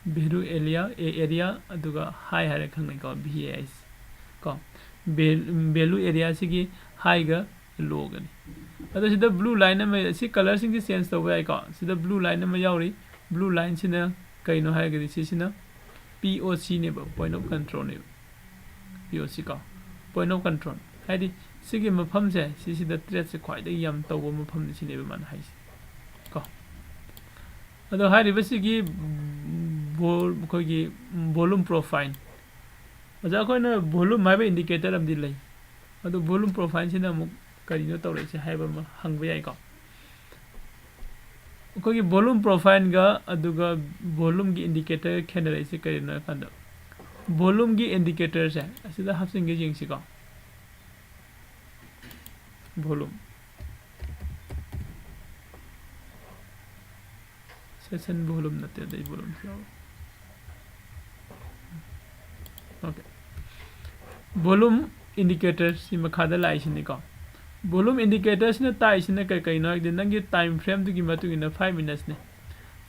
value area, a area, ꯑꯗꯨꯒ high ꯍꯥꯏꯔ ꯈꯪꯅꯩꯀꯣ, V A I ꯀꯣ꯫ Value area ꯁꯤꯒꯤ highꯒ lowꯒꯅꯤ꯫ ꯑꯗꯣ ꯁꯤꯗ blue line ꯑꯃ, ꯁꯤ colorꯁꯤꯡꯁꯤ change ꯇꯧꯕ ꯌꯥꯏꯀꯣ꯫ ꯁꯤꯗ blue line ꯑꯃ ꯌꯥꯎꯔꯤ꯫ Blue lineꯁꯤꯅ ꯀꯩꯅꯣ ꯍꯥꯏꯔꯒꯗꯤ ꯁꯤꯁꯤꯅ P O Cꯅꯦꯕ, point of controlꯅꯦꯕ꯫ P O C ꯀꯣ, point of control꯫ ꯍꯥꯏꯗꯤ ꯁꯤꯒꯤ ꯃꯐꯝꯁꯦ, ꯁꯤꯁꯤꯗ tradeꯁꯦ ꯈ꯭ꯋꯥꯏꯗꯒꯤ ꯌꯥꯝ ꯇꯧꯕ ꯃꯐꯝꯅꯤ ꯁꯤꯅꯦꯕ ꯃꯥꯅ ꯍꯥꯏꯁꯦ ꯀꯣ꯫ ꯑꯗꯣ ꯍꯥꯏꯔꯤꯕꯁꯤꯒꯤ vo-, ꯑꯩꯈꯣꯏꯒꯤ volume profile, ꯑꯣꯖꯥ, ꯑꯩꯈꯣꯏꯅ volume ꯍꯥꯏꯕ indicator ꯑꯃꯗꯤ ꯂꯩ꯫ ꯑꯗꯨ volume profileꯁꯤꯅ ꯑꯃꯨꯛ ꯀꯔꯤꯅꯣ ꯇꯧꯔꯛꯏꯁꯦ ꯍꯥꯏꯕ ꯑꯃ ꯍꯪꯕ ꯌꯥꯏꯀꯣ꯫ ꯑꯩꯈꯣꯏꯒꯤ volume profileꯒ ꯑꯗꯨꯒ volumeꯒꯤ indicatorꯒ ꯈꯦꯠꯅꯔꯛꯏꯁꯦ ꯀꯔꯤꯅꯣ ꯍꯥꯏ ꯀꯥꯟꯗ, volumeꯒꯤ indicatorꯁꯦ ꯑꯁꯤꯗ ꯍꯥꯞꯆꯤꯟꯒꯦ ꯌꯦꯡꯁꯤꯀꯣ꯫ Volume, session volume ꯅꯠꯇꯦ, ꯑꯗꯩ volumeꯁꯨ ꯌꯥꯎꯔꯦ꯫ Okay, volume indicator ꯁꯤ ꯃꯈꯥꯗ ꯂꯥꯛꯏꯁꯤꯅꯤꯀꯣ꯫ Volume indicatorꯁꯤꯅ ꯇꯥꯛꯏꯁꯤꯅ ꯀꯩ ꯀꯩꯅꯣ ꯍꯥꯏꯗꯤ, ꯅꯪꯒꯤ time frameꯗꯨꯒꯤ ꯃꯇꯨꯡ ꯏꯟꯅ five minutesꯅꯤ꯫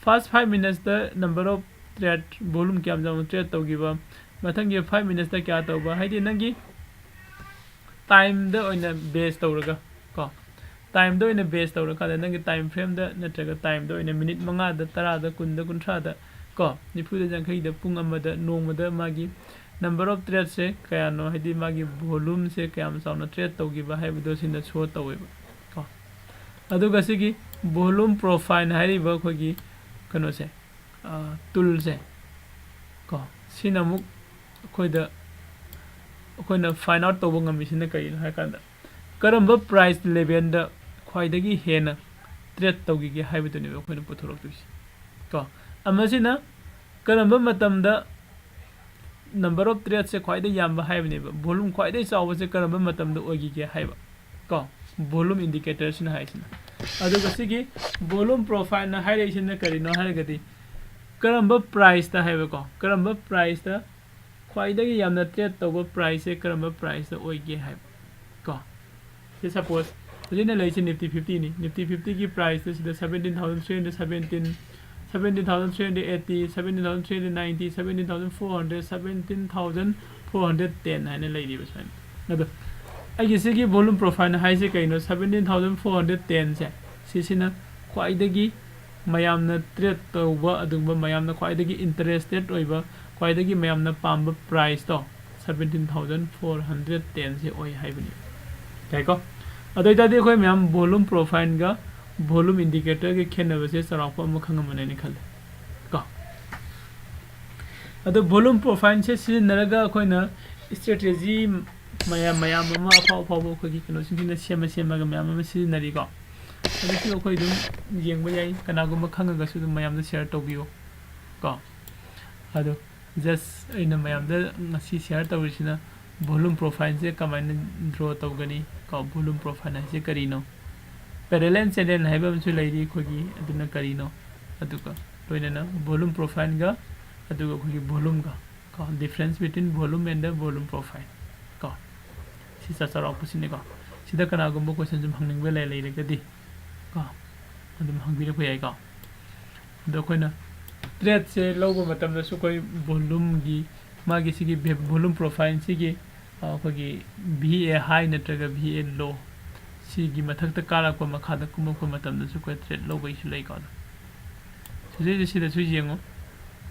First five minutesꯇ number of trade, volume ꯀꯌꯥꯝ ꯆꯥꯎꯅ trade ꯇꯧꯈꯤꯕ, ꯃꯊꯪꯒꯤ five minutesꯇ ꯀꯌꯥ ꯇꯧꯕ, ꯍꯥꯏꯗꯤ ꯅꯪꯒꯤ timeꯗ ꯑꯣꯏꯅ base ꯇꯧꯔꯒ ꯀꯣ, timeꯗ ꯑꯣꯏꯅ base ꯇꯧꯔꯀꯥꯟꯗ ꯅꯪꯒꯤ time frameꯗ ꯅꯠꯇ꯭ꯔꯒ timeꯗ ꯑꯣꯏꯅ minute ꯃꯉꯥꯗ, ꯇꯔꯥꯗ, ꯀꯨꯟꯗ, ꯀꯨꯟꯊ꯭ꯔꯥꯗ ꯀꯣ, ꯅꯤꯐꯨꯗ, ꯌꯥꯡꯈꯩꯗ, ꯄꯨꯡ ꯑꯃꯗ, ꯅꯣꯡꯃꯗ ꯃꯥꯒꯤ number of tradeꯁꯦ ꯀꯌꯥꯅꯣ, ꯍꯥꯏꯗꯤ ꯃꯥꯒꯤ volumeꯁꯦ ꯀꯌꯥꯝ ꯆꯥꯎꯅ trade ꯇꯧꯈꯤꯕ ꯍꯥꯏꯕꯗꯣ ꯁꯤꯅ show ꯇꯧꯋꯦꯕ ꯀꯣ꯫ ꯑꯗꯨꯒ ꯁꯤꯒꯤ volume profile ꯍꯥꯏꯔꯤꯕ ꯑꯩꯈꯣꯏꯒꯤ ꯀꯩꯅꯣꯁꯦ, ꯑ, toolꯁꯦ ꯀꯣ, ꯁꯤꯅ ꯑꯃꯨꯛ ꯑꯩꯈꯣꯏꯗ, ꯑꯩꯈꯣꯏꯅ find out ꯇꯧꯕ ꯉꯝꯃꯤꯁꯤꯅ ꯀꯔꯤꯅꯣ ꯍꯥꯏ ꯀꯥꯟꯗ, ꯀꯔꯝꯕ price levelꯗ ꯈ꯭ꯋꯥꯏꯗꯒꯤ ꯍꯦꯟꯅ trade ꯇꯧꯈꯤꯒꯦ ꯍꯥꯏꯕꯗꯨꯅꯦꯕ ꯑꯩꯈꯣꯏꯅ ꯄꯨꯊꯣꯔꯛꯇꯣꯏꯁꯦ ꯀꯣ꯫ ꯑꯃꯁꯤꯅ ꯀꯔꯝꯕ ꯃꯇꯝꯗ number of tradeꯁꯦ ꯈ꯭ꯋꯥꯏꯗꯒꯤ ꯌꯥꯝꯕ ꯍꯥꯏꯕꯅꯦꯕ, volume ꯈ꯭ꯋꯥꯏꯗꯒꯤ ꯆꯥꯎꯕꯁꯦ ꯀꯔꯝꯕ ꯃꯇꯝꯗ ꯑꯣꯏꯈꯤꯒꯦ ꯍꯥꯏꯕ ꯀꯣ, volume indicatorꯁꯤꯅ ꯍꯥꯏꯁꯤꯅ꯫ ꯑꯗꯨꯒ ꯁꯤꯒꯤ volume profileꯅ ꯍꯥꯏꯔꯛꯏꯁꯤꯅ ꯀꯔꯤꯅꯣ ꯍꯥꯏꯔꯒꯗꯤ, ꯀꯔꯝꯕ priceꯇ ꯍꯥꯏꯕꯀꯣ, ꯀꯔꯝꯕ priceꯇ ꯈ꯭ꯋꯥꯏꯗꯒꯤ ꯌꯥꯝꯅ trade ꯇꯧꯕ priceꯁꯦ ꯀꯔꯝꯕ priceꯇ ꯑꯣꯏꯒꯦ ꯍꯥꯏꯕ ꯀꯣ꯫ ꯁꯤ suppose ꯍꯧꯖꯤꯛ ꯑꯩꯅ ꯂꯩꯔꯤꯁꯦ Nifty fifty ꯅꯤ꯫ Nifty fifty ꯒꯤ price ꯇꯨ ꯁꯤꯗ seventeen thousand three hundred seventeen, seventeen thousand three hundred eighty, seventeen thousand three hundred ninety, seventeen thousand four hundred, seventeen thousand four hundred ten ꯍꯥꯏꯅ ꯂꯩꯔꯤꯕ ꯁꯨꯃꯥꯏꯅ꯫ ꯑꯗꯣ ꯑꯩꯒꯤ ꯁꯤꯒꯤ volume profile ꯍꯥꯏꯁꯦ ꯀꯩꯅꯣ? Seventeen thousand four hundred ten ꯁꯦ, ꯁꯤꯁꯤꯅ ꯈ꯭ꯋꯥꯏꯗꯒꯤ ꯃꯌꯥꯝꯅ trade ꯇꯧꯕ, ꯑꯗꯨꯒꯨꯝꯕ ꯃꯌꯥꯝꯅ ꯈ꯭ꯋꯥꯏꯗꯒꯤ interested ꯑꯣꯏꯕ, ꯈ꯭ꯋꯥꯏꯗꯒꯤ ꯃꯌꯥꯝꯅ ꯄꯥꯝꯕ price ꯇꯣ seventeen thousand four hundred ten ꯁꯦ ꯑꯣꯏ ꯍꯥꯏꯕꯅꯤ꯫ ꯌꯥꯏꯀꯣ? ꯑꯗꯨ ꯑꯣꯏꯇꯥꯔꯗꯤ ꯑꯩꯈꯣꯏ ꯃꯌꯥꯝ volume profile ꯒ volume indicator ꯒꯤ ꯈꯦꯠꯅꯕꯁꯦ ꯆꯥꯎꯔꯥꯛꯄ ꯑꯃ ꯈꯪꯉꯝꯃꯅꯤ ꯍꯥꯏꯅ ꯈꯜꯂꯤ ꯀꯣ꯫ ꯑꯗꯣ volume profile ꯁꯦ ꯁꯤꯖꯤꯟꯅꯔꯒ ꯑꯩꯈꯣꯏꯅ strategy ꯃꯌꯥꯝ, ꯃꯌꯥꯝ ꯑꯃ ꯑꯐꯥꯎ ꯑꯐꯥꯎꯕ ꯑꯩꯈꯣꯏꯒꯤ ꯀꯩꯅꯣꯁꯤꯡꯁꯤꯅ ꯁꯦꯝꯃ ꯁꯦꯝꯃꯒ ꯃꯌꯥꯝ ꯑꯃ ꯁꯤꯖꯤꯟꯅꯔꯤꯀꯣ꯫ ꯑꯗꯨꯁꯨ ꯑꯩꯈꯣꯏ ꯑꯗꯨꯝ ꯌꯦꯡꯕ ꯌꯥꯏ, ꯀꯅꯥꯒꯨꯝꯕ ꯈꯪꯉꯒꯁꯨ ꯑꯗꯨꯝ ꯃꯌꯥꯝꯗ share ꯇꯧꯕꯤꯌꯨ ꯀꯣ꯫ ꯑꯗꯣ just ꯑꯩꯅ ꯃꯌꯥꯝꯗ ꯉꯁꯤ share ꯇꯧꯔꯤꯁꯤꯅ volume profile ꯁꯦ ꯀꯃꯥꯏꯅ draw ꯇꯧꯒꯅꯤ ꯀꯣ, volume profile ꯍꯥꯏꯁꯦ ꯀꯔꯤꯅꯣ, parallel channel ꯍꯥꯏꯕ ꯑꯃꯁꯨ ꯂꯩꯔꯤ ꯑꯩꯈꯣꯏꯒꯤ, ꯑꯗꯨꯅ ꯀꯔꯤꯅꯣ, ꯑꯗꯨꯒ ꯂꯣꯏꯅꯅ volume profile ꯒ ꯑꯗꯨꯒ ꯑꯩꯈꯣꯏꯒꯤ volume ꯒ ꯀꯣ, difference between volume and the volume profile ꯀꯣ꯫ ꯁꯤ ꯆ-, ꯆꯥꯎꯔꯥꯛꯄꯁꯤꯅꯤꯀꯣ꯫ ꯁꯤꯗ ꯀꯅꯥꯒꯨꯝꯕ question ꯁꯨꯝ ꯍꯪꯅꯤꯡꯕ ꯂꯩ-, ꯂꯩꯔꯒꯗꯤ ꯀꯣ, ꯑꯗꯨꯝ ꯍꯪꯕꯤꯔꯛꯄ ꯌꯥꯏꯀꯣ꯫ ꯑꯗꯣ ꯑꯩꯈꯣꯏꯅ trade ꯁꯦ ꯂꯧꯕ ꯃꯇꯝꯗꯁꯨ ꯑꯩꯈꯣꯏ volume ꯒꯤ, ꯃꯥꯒꯤ ꯁꯤꯒꯤ ꯚꯦ-, volume profile ꯁꯤꯒꯤ, ꯑ, ꯑꯩꯈꯣꯏꯒꯤ V A high ꯅꯠꯇ꯭ꯔꯒ V A low ꯁꯤꯒꯤ ꯃꯊꯛꯇ ꯀꯥꯔꯛꯄ, ꯃꯈꯥꯗ ꯀꯨꯝꯃꯛꯄ ꯃꯇꯝꯗꯁꯨ ꯑꯩꯈꯣꯏ trade ꯂꯧꯕꯒꯤꯁꯨ ꯂꯩꯀꯣ꯫ ꯑꯗꯣ ꯁꯤꯗꯩꯗ ꯁꯤꯗꯁꯨ ꯌꯦꯡꯉꯨ,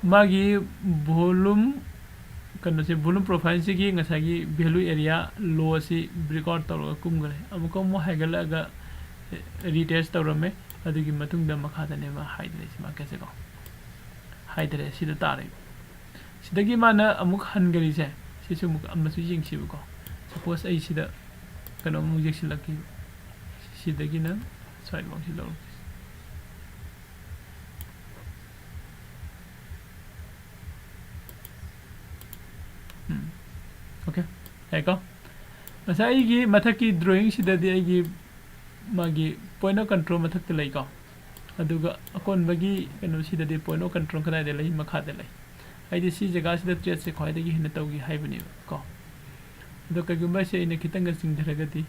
ꯃꯥꯒꯤ volume, ꯀꯩꯅꯣꯁꯦ, volume profile ꯁꯤꯒꯤ ꯉꯁꯥꯏꯒꯤ value area low ꯑꯁꯤ breakout ꯇꯧꯔꯒ ꯀꯨꯝꯈ꯭ꯔꯦ꯫ ꯑꯃꯨꯛꯀ ꯑꯃꯨꯛ ꯍꯥꯏꯒꯠꯂꯛꯑꯒ retest ꯇꯧꯔꯝꯃꯦ꯫ ꯑꯗꯨꯒꯤ ꯃꯇꯨꯡꯗ ꯃꯈꯥꯗꯅꯦꯕ ꯍꯥꯏꯗꯔꯛꯏꯁꯦ, market ꯁꯦꯀꯣ꯫ ꯍꯥꯏꯗꯔꯦ, ꯁꯤꯗ ꯇꯥꯔꯦ꯫ ꯁꯤꯗꯒꯤ ꯃꯥꯅ ꯑꯃꯨꯛ ꯍꯟꯈꯔꯤꯁꯦ, ꯁꯤꯁꯨ ꯑꯃꯨꯛ ꯑꯃꯁꯨ ꯌꯦꯡꯁꯤꯕꯀꯣ꯫ Suppose ꯑꯩ ꯁꯤꯗ ꯀꯩꯅꯣꯃꯨꯛ ꯌꯦꯛꯁꯤꯜꯂꯛꯀꯦ꯫ ꯁꯤꯗꯒꯤꯅ ꯁ꯭ꯋꯥꯏꯐꯥꯎꯁꯤ ꯂꯧꯔꯛꯀꯦ꯫ ꯎꯝ꯫ Okay, ꯌꯥꯏꯀꯣ? ꯉꯁꯥꯏ ꯑꯩꯒꯤ ꯃꯊꯛꯀꯤ drawing ꯁꯤꯗꯗꯤ ꯑꯩꯒꯤ ꯃꯥꯒꯤ point of control ꯃꯊꯛꯇ ꯂꯩꯀꯣ? ꯑꯗꯨꯒ ꯑꯀꯣꯟꯕꯒꯤ ꯀꯩꯅꯣꯁꯤꯗꯗꯤ point of control ꯀꯗꯥꯏꯗ ꯂꯩ? ꯃꯈꯥꯗ ꯂꯩ꯫ ꯑꯩꯗꯤ ꯁꯤ ꯖꯒꯥꯁꯤꯗ trade ꯁꯦ ꯈ꯭ꯋꯥꯏꯗꯒꯤ ꯍꯦꯟꯅ ꯇꯧꯒꯦ ꯍꯥꯏꯕꯅꯦꯕ ꯀꯣ꯫ ꯑꯗꯣ ꯀꯩꯒꯨꯝꯕ ꯁꯤ ꯑꯩꯅ ꯈꯤꯇꯪꯒ ꯆꯤꯡꯊꯔꯒꯗꯤ,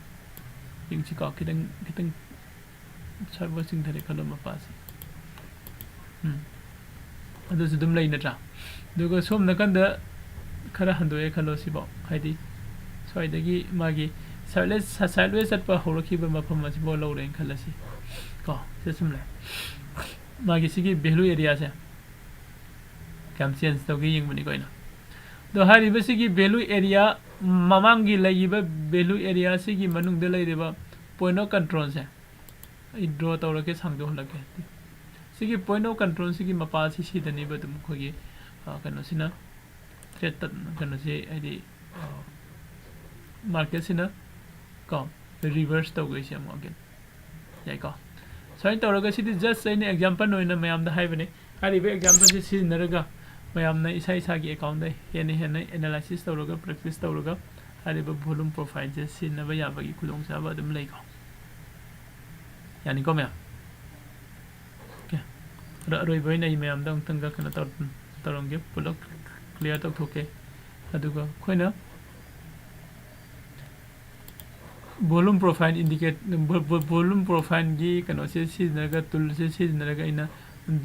ꯌꯦꯡꯁꯤꯀꯣ, ꯈꯤꯇꯪ ꯈꯤꯇꯪ ꯁ꯭ꯋꯥꯏꯐꯥꯎ ꯆꯤꯡꯊꯔꯦ ꯈꯜꯂꯣ ꯃꯄꯥꯁꯦ꯫ ꯎꯝ꯫ ꯑꯗꯨꯁꯨ ꯑꯗꯨꯝ ꯂꯩ ꯅꯠꯇ꯭ꯔꯥ? ꯑꯗꯨꯒ ꯁꯣꯝ ꯅꯥꯀꯟꯗ ꯈꯔ ꯍꯟꯗꯣꯛꯑꯦ ꯈꯜꯂꯣ ꯁꯤꯐꯥꯎ, ꯍꯥꯏꯗꯤ ꯁ꯭ꯋꯥꯏꯗꯒꯤ ꯃꯥꯒꯤ sideways sideways ꯆꯠꯄ ꯍꯧꯔꯛꯈꯤꯕ ꯃꯐꯝ ꯑꯁꯤꯐꯥꯎ ꯂꯧꯔꯦꯅ ꯈꯜꯂꯁꯤ ꯀꯣ꯫ ꯁꯤ ꯁꯨꯝ ꯂꯩ꯫ ꯃꯥꯒꯤ ꯁꯤꯒꯤ value areaꯁꯦ ꯀꯌꯥꯝ change ꯇꯧꯒꯦ ꯌꯦꯡꯕꯅꯤꯀꯣ ꯑꯩꯅ꯫ ꯑꯗꯣ ꯍꯥꯏꯔꯤꯕ ꯁꯤꯒꯤ value area, ꯃꯃꯥꯡꯒꯤ ꯂꯩꯔꯤꯕ value area ꯁꯤꯒꯤ ꯃꯅꯨꯡꯗ ꯂꯩꯔꯤꯕ point of controlꯁꯦ ꯑꯩ draw ꯇꯧꯔꯒꯦ, ꯁꯥꯡꯗꯣꯛꯍꯜꯂꯛꯀꯦ꯫ ꯁꯤꯒꯤ point of control ꯁꯤꯒꯤ ꯃꯄꯥꯁꯤ ꯁꯤꯗꯅꯦꯕ ꯑꯗꯨꯝ ꯑꯩꯈꯣꯏꯒꯤ, ꯑ, ꯀꯩꯅꯣꯁꯤꯅ, trade ꯇ-, ꯀꯩꯅꯣꯁꯤ ꯍꯥꯏꯗꯤ, ꯑ, marketꯁꯤꯅ ꯀꯣ, reverse ꯇꯧꯈ꯭ꯔꯤꯁꯦ ꯑꯃꯨꯛ again꯫ ꯌꯥꯏꯀꯣ? ꯁꯨꯃꯥꯏꯅ ꯇꯧꯔꯒ ꯁꯤꯗꯤ just ꯑꯩꯅ example ꯑꯣꯏꯅ ꯃꯌꯥꯝꯗ ꯍꯥꯏꯕꯅꯦ꯫ ꯍꯥꯏꯔꯤꯕ exampleꯁꯦ ꯁꯤꯖꯤꯟꯅꯔꯒ ꯃꯌꯥꯝꯅ ꯏꯁꯥ ꯏꯁꯥꯒꯤ accountꯗ ꯍꯦꯟꯅ ꯍꯦꯟꯅ analysis ꯇꯧꯔꯒ, practice ꯇꯧꯔꯒ ꯍꯥꯏꯔꯤꯕ volume profileꯁꯦ ꯁꯤꯖꯤꯟꯅꯕ ꯌꯥꯕꯒꯤ ꯈꯨꯗꯣꯡꯆꯥꯕ ꯑꯗꯨꯝ ꯂꯩꯀꯣ꯫ ꯌꯥꯅꯤꯀꯣ ꯃꯌꯥꯝ? Okay꯫ ꯑꯗꯣ ꯑꯔꯣꯏꯕ ꯑꯣꯏꯅ ꯑꯩ ꯃꯌꯥꯝꯗ ꯑꯃꯨꯛꯇꯪꯒ ꯀꯩꯅꯣ ꯇꯧ-, ꯇꯧꯔꯝꯒꯦ, ꯄꯨꯂꯞ clear ꯇꯧꯊꯣꯛꯀꯦ꯫ ꯑꯗꯨꯒ ꯑꯩꯈꯣꯏꯅ volume profile indicate-, vo-, vo-, volume profileꯒꯤ ꯀꯩꯅꯣꯁꯦ ꯁꯤꯖꯤꯟꯅꯔꯒ, toolꯁꯦ ꯁꯤꯖꯤꯟꯅꯔꯒ ꯑꯩꯅ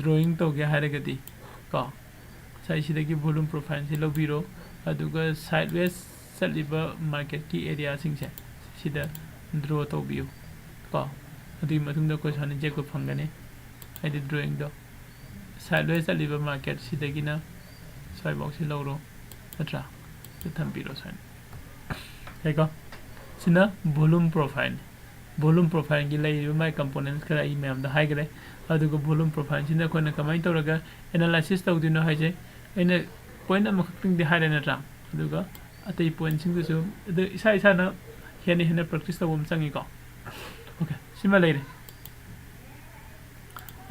drawing ꯇꯧꯒꯦ ꯍꯥꯏꯔꯒꯗꯤ ꯀꯣ, ꯉꯁꯥꯏ ꯁꯤꯗꯒꯤ volume profileꯁꯦ ꯂꯧꯕꯤꯔꯣ, ꯑꯗꯨꯒ sideways ꯆꯠꯂꯤꯕ marketꯀꯤ areaꯁꯤꯡꯁꯦ ꯁꯤꯗ draw ꯇꯧꯕꯤꯌꯨ ꯀꯣ꯫ ꯑꯗꯨꯒꯤ ꯃꯇꯨꯡꯗ ꯑꯩꯈꯣꯏ ꯁꯨꯃꯥꯏꯅ ꯌꯦꯛꯄ ꯐꯪꯒꯅꯤ, ꯍꯥꯏꯗꯤ drawingꯗꯣ꯫ Sideways ꯆꯠꯂꯤꯕ market ꯁꯤꯗꯒꯤꯅ ꯁ꯭ꯋꯥꯏꯐꯥꯎꯁꯤ ꯂꯧꯔꯣ, ꯅꯠꯇ꯭ꯔꯥ? ꯁꯤ ꯊꯝꯕꯤꯔꯣ ꯁꯨꯃꯥꯏꯅ꯫ ꯌꯥꯏꯀꯣ? ꯁꯤꯅ volume profile꯫ Volume profileꯒꯤ ꯂꯩꯔꯤꯕ ꯃꯥꯏ components ꯈꯔ ꯑꯩ ꯃꯌꯥꯝꯗ ꯍꯥꯏꯈ꯭ꯔꯦ꯫ ꯑꯗꯨꯒ volume profileꯁꯤꯅ ꯑꯩꯈꯣꯏꯅ ꯀꯃꯥꯏꯅ ꯇꯧꯔꯒ analysis ꯇꯧꯗꯣꯏꯅꯣ ꯍꯥꯏꯁꯦ ꯑꯩꯅ point ꯑꯃꯈꯛꯇꯪꯗꯤ ꯍꯥꯏꯔꯦ ꯅꯠꯇ꯭ꯔꯥ? ꯑꯗꯨꯒ ꯑꯇꯩ pointꯁꯤꯡꯗꯨꯁꯨ ꯑꯗꯨ ꯏꯁꯥ ꯏꯁꯥꯅ ꯍꯦꯟꯅ ꯍꯦꯟꯅ practice ꯇꯧꯕ ꯑꯃ ꯆꯪꯉꯤꯀꯣ꯫ Okay, ꯁꯤꯃ ꯂꯩꯔꯦ꯫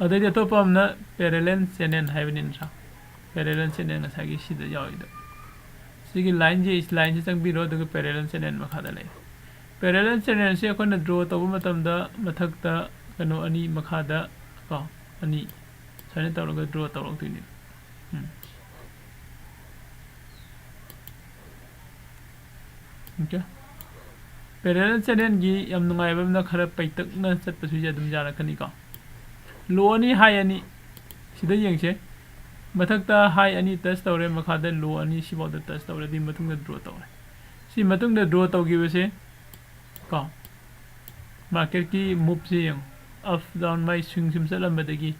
ꯑꯗꯩꯗꯤ ꯑꯇꯣꯞꯄ ꯑꯃꯅ parallel channel ꯍꯥꯏꯕꯅꯤ ꯅꯠꯇ꯭ꯔꯥ? Parallel channel ꯉꯁꯥꯏꯒꯤ ꯁꯤꯗ ꯌꯥꯎꯔꯤꯗꯣ꯫ ꯁꯤꯒꯤ lineꯁꯤ, lineꯁꯤ ꯆꯪꯕꯤꯔꯣ, ꯑꯗꯨꯒ parallel channel ꯃꯈꯥꯗ ꯂꯩ꯫ Parallel channelꯁꯤ ꯑꯩꯈꯣꯏꯅ draw ꯇꯧꯕ ꯃꯇꯝꯗ ꯃꯊꯛꯇ ꯀꯩꯅꯣ ꯑꯅꯤ, ꯃꯈꯥꯗ ꯀꯣ ꯑꯅꯤ ꯁꯨꯃꯥꯏꯅ ꯇꯧꯔꯒ draw ꯇꯧꯔꯛꯇꯣꯏꯅꯦ꯫ ꯎꯝ꯫ Okay꯫ Parallel channelꯒꯤ ꯌꯥꯝ ꯅꯨꯡꯉꯥꯏꯕ ꯑꯃꯅ ꯈꯔ ꯄꯩꯇꯛꯅ ꯆꯠꯄꯁꯨ ꯑꯗꯨꯝ ꯌꯥꯔꯛꯀꯅꯤꯀꯣ꯫ Low ꯑꯅꯤ, high ꯑꯅꯤ, ꯁꯤꯗ ꯌꯦꯡꯁꯦ꯫ ꯃꯊꯛꯇ high ꯑꯅꯤ touch ꯇꯧꯔꯦ, ꯃꯈꯥꯗ low ꯑꯅꯤ ꯁꯤꯐꯥꯎꯗ touch ꯇꯧꯔꯦ, ꯑꯗꯨꯒꯤ ꯃꯇꯨꯡꯗ draw ꯇꯧꯔꯦ꯫ ꯁꯤ ꯃꯇꯨꯡꯗ draw ꯇꯧꯈꯤꯕꯁꯦ ꯀꯣ, marketꯀꯤ moveꯁꯦ ꯌꯦꯡꯉꯨ, up down ꯃꯥꯏ swing ꯁꯨꯝ ꯆꯠꯂꯝꯕꯗꯒꯤ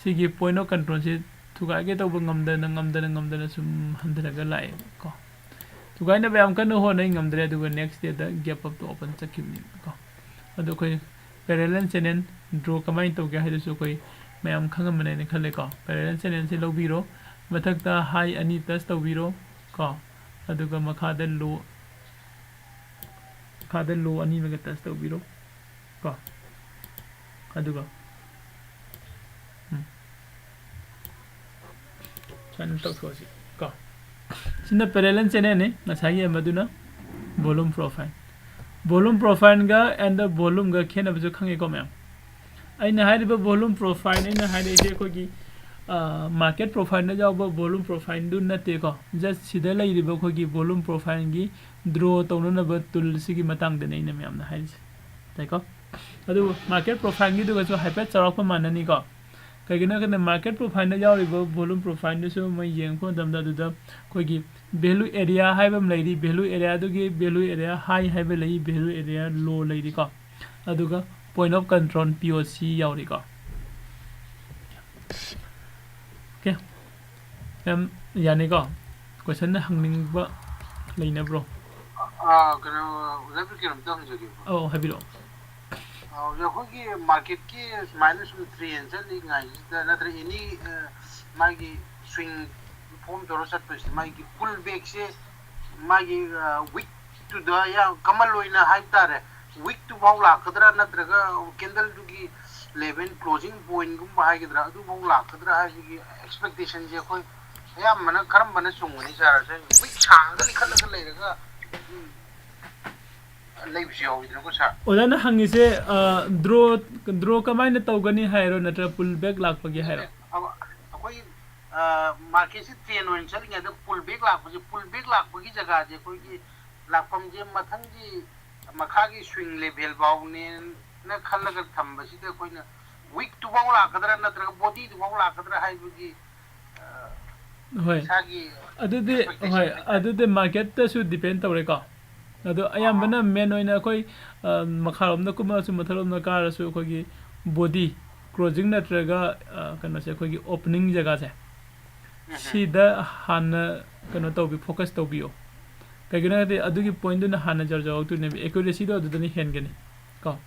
ꯁꯤꯒꯤ point of controlꯁꯦ ꯊꯨꯒꯥꯏꯒꯦ ꯇꯧꯕ ꯉꯝꯗꯅ, ꯉꯝꯗꯅ, ꯉꯝꯗꯅ ꯁꯨꯝ ꯍꯟꯊꯔꯒ ꯂꯥꯛꯑꯦꯕꯀꯣ꯫ ꯊꯨꯒꯥꯏꯅꯕ ꯌꯥꯝ ꯀꯟꯅ ꯍꯣꯠꯅꯩ, ꯉꯝꯗ꯭ꯔꯦ, ꯑꯗꯨꯒ next dayꯗ gap upꯇ open ꯆꯠꯈꯤꯕꯅꯦꯕꯀꯣ꯫ ꯑꯗꯣ ꯑꯩꯈꯣꯏ parallel channel draw ꯀꯃꯥꯏꯅ ꯇꯧꯒꯦ ꯍꯥꯏꯗꯨꯁꯨ ꯑꯩꯈꯣꯏ ꯃꯌꯥꯝ ꯈꯪꯉꯝꯃꯅꯦꯅ ꯈꯜꯂꯦꯀꯣ꯫ Parallel channelꯁꯦ ꯂꯧꯕꯤꯔꯣ, ꯃꯊꯛꯇ high ꯑꯅꯤ touch ꯇꯧꯕꯤꯔꯣ ꯀꯣ, ꯑꯗꯨꯒ ꯃꯈꯥꯗ low, ꯃꯈꯥꯗ low ꯑꯅꯤ ꯑꯃꯒ touch ꯇꯧꯕꯤꯔꯣ ꯀꯣ, ꯑꯗꯨꯒ ꯎꯝ, ꯁꯨꯃꯥꯏꯅ ꯇꯧꯊꯣꯛꯑꯁꯤ ꯀꯣ꯫ ꯁꯤꯅ parallel channelꯅꯤ, ꯉꯁꯥꯏꯒꯤ ꯑꯃꯗꯨꯅ volume profile꯫ Volume profileꯒ and the volumeꯒ ꯈꯦꯠꯅꯕꯁꯨ ꯈꯪꯉꯦꯀꯣ ꯃꯌꯥꯝ꯫ ꯑꯩꯅ ꯍꯥꯏꯔꯤꯕ volume profile, ꯑꯩꯅ ꯍꯥꯏꯔꯛꯏꯁꯦ ꯑꯩꯈꯣꯏꯒꯤ, ꯑ, market profileꯗ ꯌꯥꯎꯕ volume profileꯗꯨ ꯅꯠꯇꯦꯀꯣ꯫ Just ꯁꯤꯗ ꯂꯩꯔꯤꯕ ꯑꯩꯈꯣꯏꯒꯤ volume profileꯒꯤ draw ꯇꯧꯅꯅꯕ toolꯁꯤꯒꯤ ꯃꯇꯥꯡꯗꯅꯦ ꯑꯩꯅ ꯃꯌꯥꯝꯅ ꯍꯥꯏꯔꯤꯁꯦ꯫ ꯇꯥꯏꯀꯣ? ꯑꯗꯨ market profileꯒꯤꯗꯨꯒꯁꯨ ꯍꯥꯏꯐꯦꯠ ꯆꯥꯎꯔꯥꯛꯄ ꯃꯥꯟꯅꯅꯤꯀꯣ꯫ ꯀꯩꯒꯤꯅꯣ ꯍꯥꯏ ꯀꯥꯟꯗ market profileꯗ ꯌꯥꯎꯔꯤꯕ volume profileꯗꯨꯁꯨ ꯃꯣꯏ ꯌꯦꯡꯉꯛꯄ ꯃꯇꯝꯗ ꯑꯗꯨꯗ ꯑꯩꯈꯣꯏꯒꯤ value area ꯍꯥꯏꯕ ꯑꯃ ꯂꯩꯔꯤ, value areaꯗꯨꯒꯤ value area high ꯍꯥꯏꯕ ꯂꯩ, value area low ꯂꯩꯔꯤꯀꯣ꯫ ꯑꯗꯨꯒ point of control, P O C ꯌꯥꯎꯔꯤꯀꯣ꯫ Okay, ꯌꯥꯝ ꯌꯥꯅꯤꯀꯣ? Question ꯍꯪꯅꯤꯡꯕ ꯂꯩꯅꯕ꯭ꯔꯣ? ꯑꯥ, ꯀꯩꯅꯣ, ꯑꯣꯖꯥ, ꯀꯩꯅꯣꯝꯇ ꯍꯪꯖꯒꯦꯕ꯫ ꯑꯧ, ꯍꯥꯏꯕꯤꯔꯛꯑꯣ꯫ ꯑꯥ, ꯑꯣꯖꯥ, ꯑꯩꯈꯣꯏꯒꯤ marketꯀꯤ ꯁꯨꯃꯥꯏꯅ ꯁꯨꯝ trend ꯆꯠꯂꯤꯉꯩꯁꯤꯗ, ꯅꯠꯇ꯭ꯔꯒ any, ꯑ, ꯃꯥꯒꯤ swing form ꯇꯧꯔ ꯆꯠꯄꯁꯤꯗ, ꯃꯥꯒꯤ pullbackꯁꯦ, ꯃꯥꯒꯤ, ꯑ, wick ꯇꯨꯗ ꯌꯥꯝ common ꯑꯣꯏꯅ ꯍꯥꯏꯕ ꯇꯥꯔꯦ, wickꯇꯨ ꯐꯥꯎ ꯂꯥꯛꯀꯗ꯭ꯔꯥ, ꯅꯠꯇ꯭ꯔꯒ candleꯗꯨꯒꯤ level, closing pointꯒꯨꯝꯕ ꯍꯥꯏꯒꯗ꯭ꯔꯥ, ꯑꯗꯨꯐꯥꯎ ꯂꯥꯛꯀꯗ꯭ꯔꯥ ꯍꯥꯏꯕꯒꯤ expectationꯁꯦ ꯑꯩꯈꯣꯏ ꯑꯌꯥꯝꯕꯅ ꯀꯔꯝꯕꯅ ꯆꯨꯝꯒꯅꯤ ꯁꯥꯔ? ꯉꯁꯥꯏ wick ꯁꯥꯡꯅ ꯂꯤꯈꯠꯂꯒ ꯂꯩꯔꯒ, ꯎꯝ, ꯂꯩꯕꯁꯨ ꯌꯥꯎꯋꯤꯗꯅꯀꯣ ꯁꯥꯔ? ꯑꯣꯖꯥꯅ ꯍꯪꯉꯤꯁꯦ, ꯑ, draw, draw ꯀꯃꯥꯏꯅ ꯇꯧꯒꯅꯤ ꯍꯥꯏꯔꯣ, ꯅꯠꯇ꯭ꯔꯒ pullback ꯂꯥꯛꯄꯒꯤ ꯍꯥꯏꯔꯣ? ꯑ, ꯑꯩꯈꯣꯏ, ꯑ, marketꯁꯦ trend ꯑꯣꯏꯅ ꯆꯠꯂꯤꯉꯩꯗ pullback ꯂꯥꯛꯄꯁꯦ, pullback ꯂꯥꯛꯄꯒꯤ ꯖꯒꯥꯁꯦ ꯑꯩꯈꯣꯏꯒꯤ ꯂꯥꯛꯐꯝꯁꯦ ꯃꯊꯪꯒꯤ ꯃꯈꯥꯒꯤ swing level ꯐꯥꯎꯅꯦꯅ ꯈꯜꯂꯒ ꯊꯝꯕꯁꯤꯗ ꯑꯩꯈꯣꯏꯅ wickꯇꯨꯐꯥꯎ ꯂꯥꯛꯀꯗ꯭ꯔꯥ ꯅꯠꯇ꯭ꯔꯒ bodyꯗꯨꯐꯥꯎ ꯂꯥꯛꯀꯗ꯭ꯔꯥ ꯍꯥꯏꯕꯒꯤ, ꯑ, ꯍꯣꯏ, ꯏꯁꯥꯒꯤ ꯑꯗꯨꯗꯤ, expectation ꯍꯣꯏ, ꯍꯥꯏꯇꯥꯔꯦ꯫ ꯑꯗꯨꯗꯤ marketꯇꯁꯨ depend ꯇꯧꯔꯦꯀꯣ꯫ ꯑꯗꯣ ꯑꯌꯥꯝꯕꯅ main ꯑꯣꯏꯅ ꯑꯩꯈꯣꯏ, ꯑ, ꯃꯈꯥꯔꯣꯝꯗ ꯀꯨꯝꯃꯛꯑꯁꯨ ꯃꯊꯛꯂꯣꯝꯗ ꯀꯥꯔꯁꯨ ꯑꯩꯈꯣꯏꯒꯤ body closing ꯅꯠꯇ꯭ꯔꯒ, ꯑ, ꯀꯩꯅꯣꯁꯦ, ꯑꯩꯈꯣꯏꯒꯤ opening ꯖꯒꯥꯁꯦ, ꯁꯤꯗ ꯍꯥꯟꯅ ꯀꯩꯅꯣ ꯇꯧꯕꯤ, focus ꯇꯧꯕꯤꯌꯣ꯫ ꯀꯩꯒꯤꯅꯣ ꯍꯥꯏꯗꯤ ꯑꯗꯨꯒꯤ pointꯗꯨꯅ ꯍꯥꯟꯅ ꯖꯔ ꯌꯧꯔꯛꯇꯣꯏꯅꯦꯕ, accuracyꯗꯣ ꯑꯗꯨꯗꯅ ꯍꯦꯟꯒꯅꯤ ꯀꯣ꯫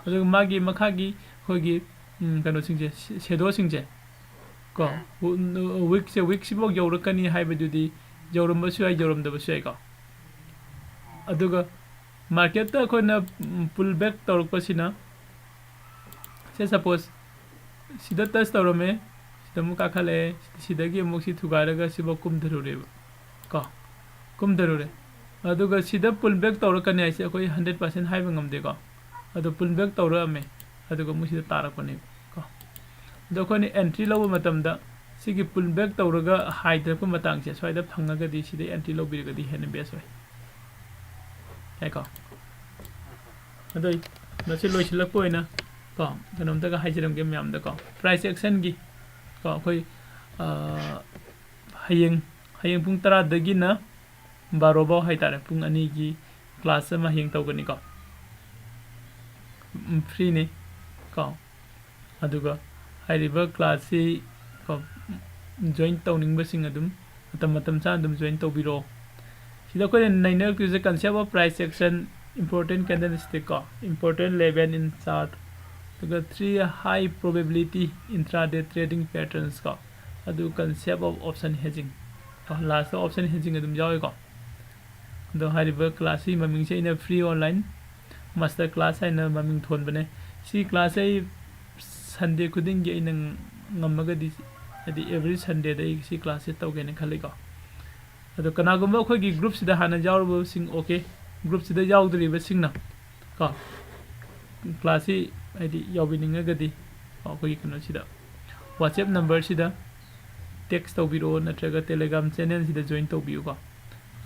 ꯑꯗꯨꯒ ꯃꯥꯒꯤ ꯃꯈꯥꯒꯤ ꯑꯩꯈꯣꯏꯒꯤ, ꯎꯝ, ꯀꯩꯅꯣꯁꯤꯡꯁꯦ, shadowꯁꯤꯡꯁꯦ ꯀꯣ, wickꯁꯦ, wickꯁꯤꯐꯥꯎ ꯌꯧꯔꯛꯀꯅꯤ ꯍꯥꯏꯕꯗꯨꯗꯤ ꯌꯧꯔꯝꯕꯁꯨ ꯌꯥꯏ, ꯌꯧꯔꯝꯗꯕꯁꯨ ꯌꯥꯏꯀꯣ꯫ ꯑꯗꯨꯒ marketꯇ ꯑꯩꯈꯣꯏꯅ, ꯎꯝ, pull back ꯇꯧꯔꯛꯄꯁꯤꯅ, say suppose ꯁꯤꯗ touch ꯇꯧꯔꯝꯃꯦ, ꯁꯤꯗ ꯑꯃꯨꯛ ꯀꯥꯈꯠꯂꯛꯑꯦ, ꯁꯤꯗꯒꯤ ꯑꯃꯨꯛ ꯁꯤ ꯊꯨꯒꯥꯏꯔꯒ ꯁꯤꯐꯥꯎ ꯀꯨꯝꯊꯔꯨꯔꯦꯕ ꯀꯣ, ꯀꯨꯝꯊꯔꯨꯔꯦ꯫ ꯑꯗꯨꯒ ꯁꯤꯗ pull back ꯇꯧꯔꯛꯀꯅꯤ ꯍꯥꯏꯁꯦ ꯑꯩꯈꯣꯏ hundred percent ꯍꯥꯏꯕ ꯉꯝꯗꯦꯀꯣ꯫ ꯑꯗꯣ pull back ꯇꯧꯔꯛꯑꯝꯃꯦ, ꯑꯗꯨꯒ ꯑꯃꯨꯛ ꯁꯤꯗ ꯇꯥꯔꯛꯄꯅꯦꯕ ꯀꯣ꯫ ꯑꯗꯣ ꯑꯩꯈꯣꯏꯅ entry ꯂꯧꯕ ꯃꯇꯝꯗ ꯁꯤꯒꯤ pull back ꯇꯧꯔꯒ ꯍꯥꯏꯊꯔꯛꯄ ꯃꯇꯥꯡꯁꯦ ꯁ꯭ꯋꯥꯏꯗ ꯐꯪꯉꯒꯗꯤ ꯁꯤꯗ entry ꯂꯧꯕꯤꯔꯒꯗꯤ ꯍꯦꯟꯅ best ꯑꯣꯏ꯫ ꯌꯥꯏꯀꯣ? ꯑꯗꯣ ꯃꯁꯤ ꯂꯣꯏꯁꯤꯜꯂꯛꯄ ꯑꯣꯏꯅ ꯀꯣ, ꯀꯩꯅꯣꯝꯇꯒ ꯍꯥꯏꯖꯔꯝꯒꯦ ꯃꯌꯥꯝꯗꯀꯣ꯫ Price actionꯒꯤ ꯀꯣ, ꯑꯩꯈꯣꯏ, ꯑ, ꯍꯌꯦꯡ, ꯍꯌꯦꯡ ꯄꯨꯡ ꯇꯔꯥꯗꯒꯤꯅ ꯕꯥꯔꯣ ꯐꯥꯎ ꯍꯥꯏꯇꯥꯔꯦ, ꯄꯨꯡ ꯑꯅꯤꯒꯤ class ꯑꯃ ꯍꯌꯦꯡ ꯇꯧꯒꯅꯤꯀꯣ꯫ ꯎꯝ, freeꯅꯤ ꯀꯣ꯫ ꯑꯗꯨꯒ ꯍꯥꯏꯔꯤꯕ classꯁꯤ ꯀꯣ, join ꯇꯧꯅꯤꯡꯕꯁꯤꯡ ꯑꯗꯨꯝ ꯃꯇꯝ, ꯃꯇꯝ ꯆꯥꯅ ꯑꯗꯨꯝ join ꯇꯧꯕꯤꯔꯣ꯫ ꯁꯤꯗ ꯑꯩꯈꯣꯏꯅ ꯅꯩꯅꯔꯛꯇꯣꯏꯁꯦ concept of price action, important candlestick ꯀꯣ, important level in chart, ꯑꯗꯨꯒ three high probability intraday trading patterns ꯀꯣ, ꯑꯗꯨ concept of option hedging ꯀꯣ, lastꯇ option hedging ꯑꯗꯨꯝ ꯌꯥꯎꯏꯀꯣ꯫ ꯑꯗꯣ ꯍꯥꯏꯔꯤꯕ classꯁꯤ ꯃꯃꯤꯡꯁꯦ ꯑꯩꯅ free online master class ꯍꯥꯏꯅ ꯃꯃꯤꯡ ꯊꯣꯟꯕꯅꯦ꯫ ꯁꯤ classꯁꯦ ꯑꯩ Sunday ꯈꯨꯗꯤꯡꯒꯤ ꯑꯩꯅ ꯉꯝꯃꯒꯗꯤ, ꯍꯥꯏꯗꯤ every Sundayꯗ ꯑꯩ ꯁꯤ classꯁꯦ ꯇꯧꯒꯦꯅ ꯈꯜꯂꯤꯀꯣ꯫ ꯑꯗꯣ ꯀꯅꯥꯒꯨꯝꯕ ꯑꯩꯈꯣꯏꯒꯤ groupꯁꯤꯗ ꯍꯥꯟꯅ ꯌꯥꯎꯔꯕꯁꯤꯡ, okay, groupꯁꯤꯗ ꯌꯥꯎꯗ꯭ꯔꯤꯕꯁꯤꯡꯅ ꯀꯣ, classꯁꯤ ꯍꯥꯏꯗꯤ ꯌꯥꯎꯕꯤꯅꯤꯡꯉꯒꯗꯤ ꯑꯩꯈꯣꯏꯒꯤ ꯀꯩꯅꯣꯁꯤꯗ, WhatsApp numberꯁꯤꯗ text ꯇꯧꯕꯤꯔꯛꯑꯣ, ꯅꯠꯇ꯭ꯔꯒ Telegram channelꯁꯤꯗ join ꯇꯧꯕꯤꯌꯨꯀꯣ꯫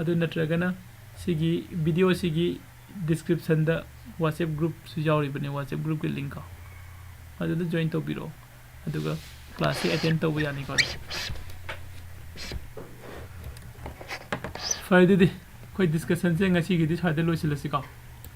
ꯑꯗꯨ ꯅꯠꯇ꯭ꯔꯒꯅ ꯁꯤꯒꯤ videoꯁꯤꯒꯤ ꯗꯤꯁꯀ꯭ꯔꯤꯞꯁꯟꯗ WhatsApp ꯒ꯭ꯔꯨꯞꯁꯨ ꯌꯥꯎꯔꯤꯕꯅꯦ, WhatsApp ꯒ꯭ꯔꯨꯞꯀꯤ ꯂꯤꯡꯛꯀꯣ, ꯑꯗꯨꯗ ꯖꯣꯏꯟ ꯇꯧꯕꯤꯔꯛꯑꯣ, ꯑꯗꯨꯒ ꯀ꯭ꯂꯥꯁꯁꯤ ꯑꯦꯇꯦꯟ ꯇꯧꯕ ꯌꯥꯅꯤꯀꯣ꯫ ꯐꯔꯦ, ꯑꯗꯨꯗꯤ ꯑꯩꯈꯣꯏ ꯗꯤꯁꯀꯁꯟꯁꯦ ꯉꯁꯤꯒꯤꯗꯤ ꯁ꯭ꯋꯥꯏꯗ ꯂꯣꯏꯁꯤꯜꯂꯁꯤꯀꯣ꯫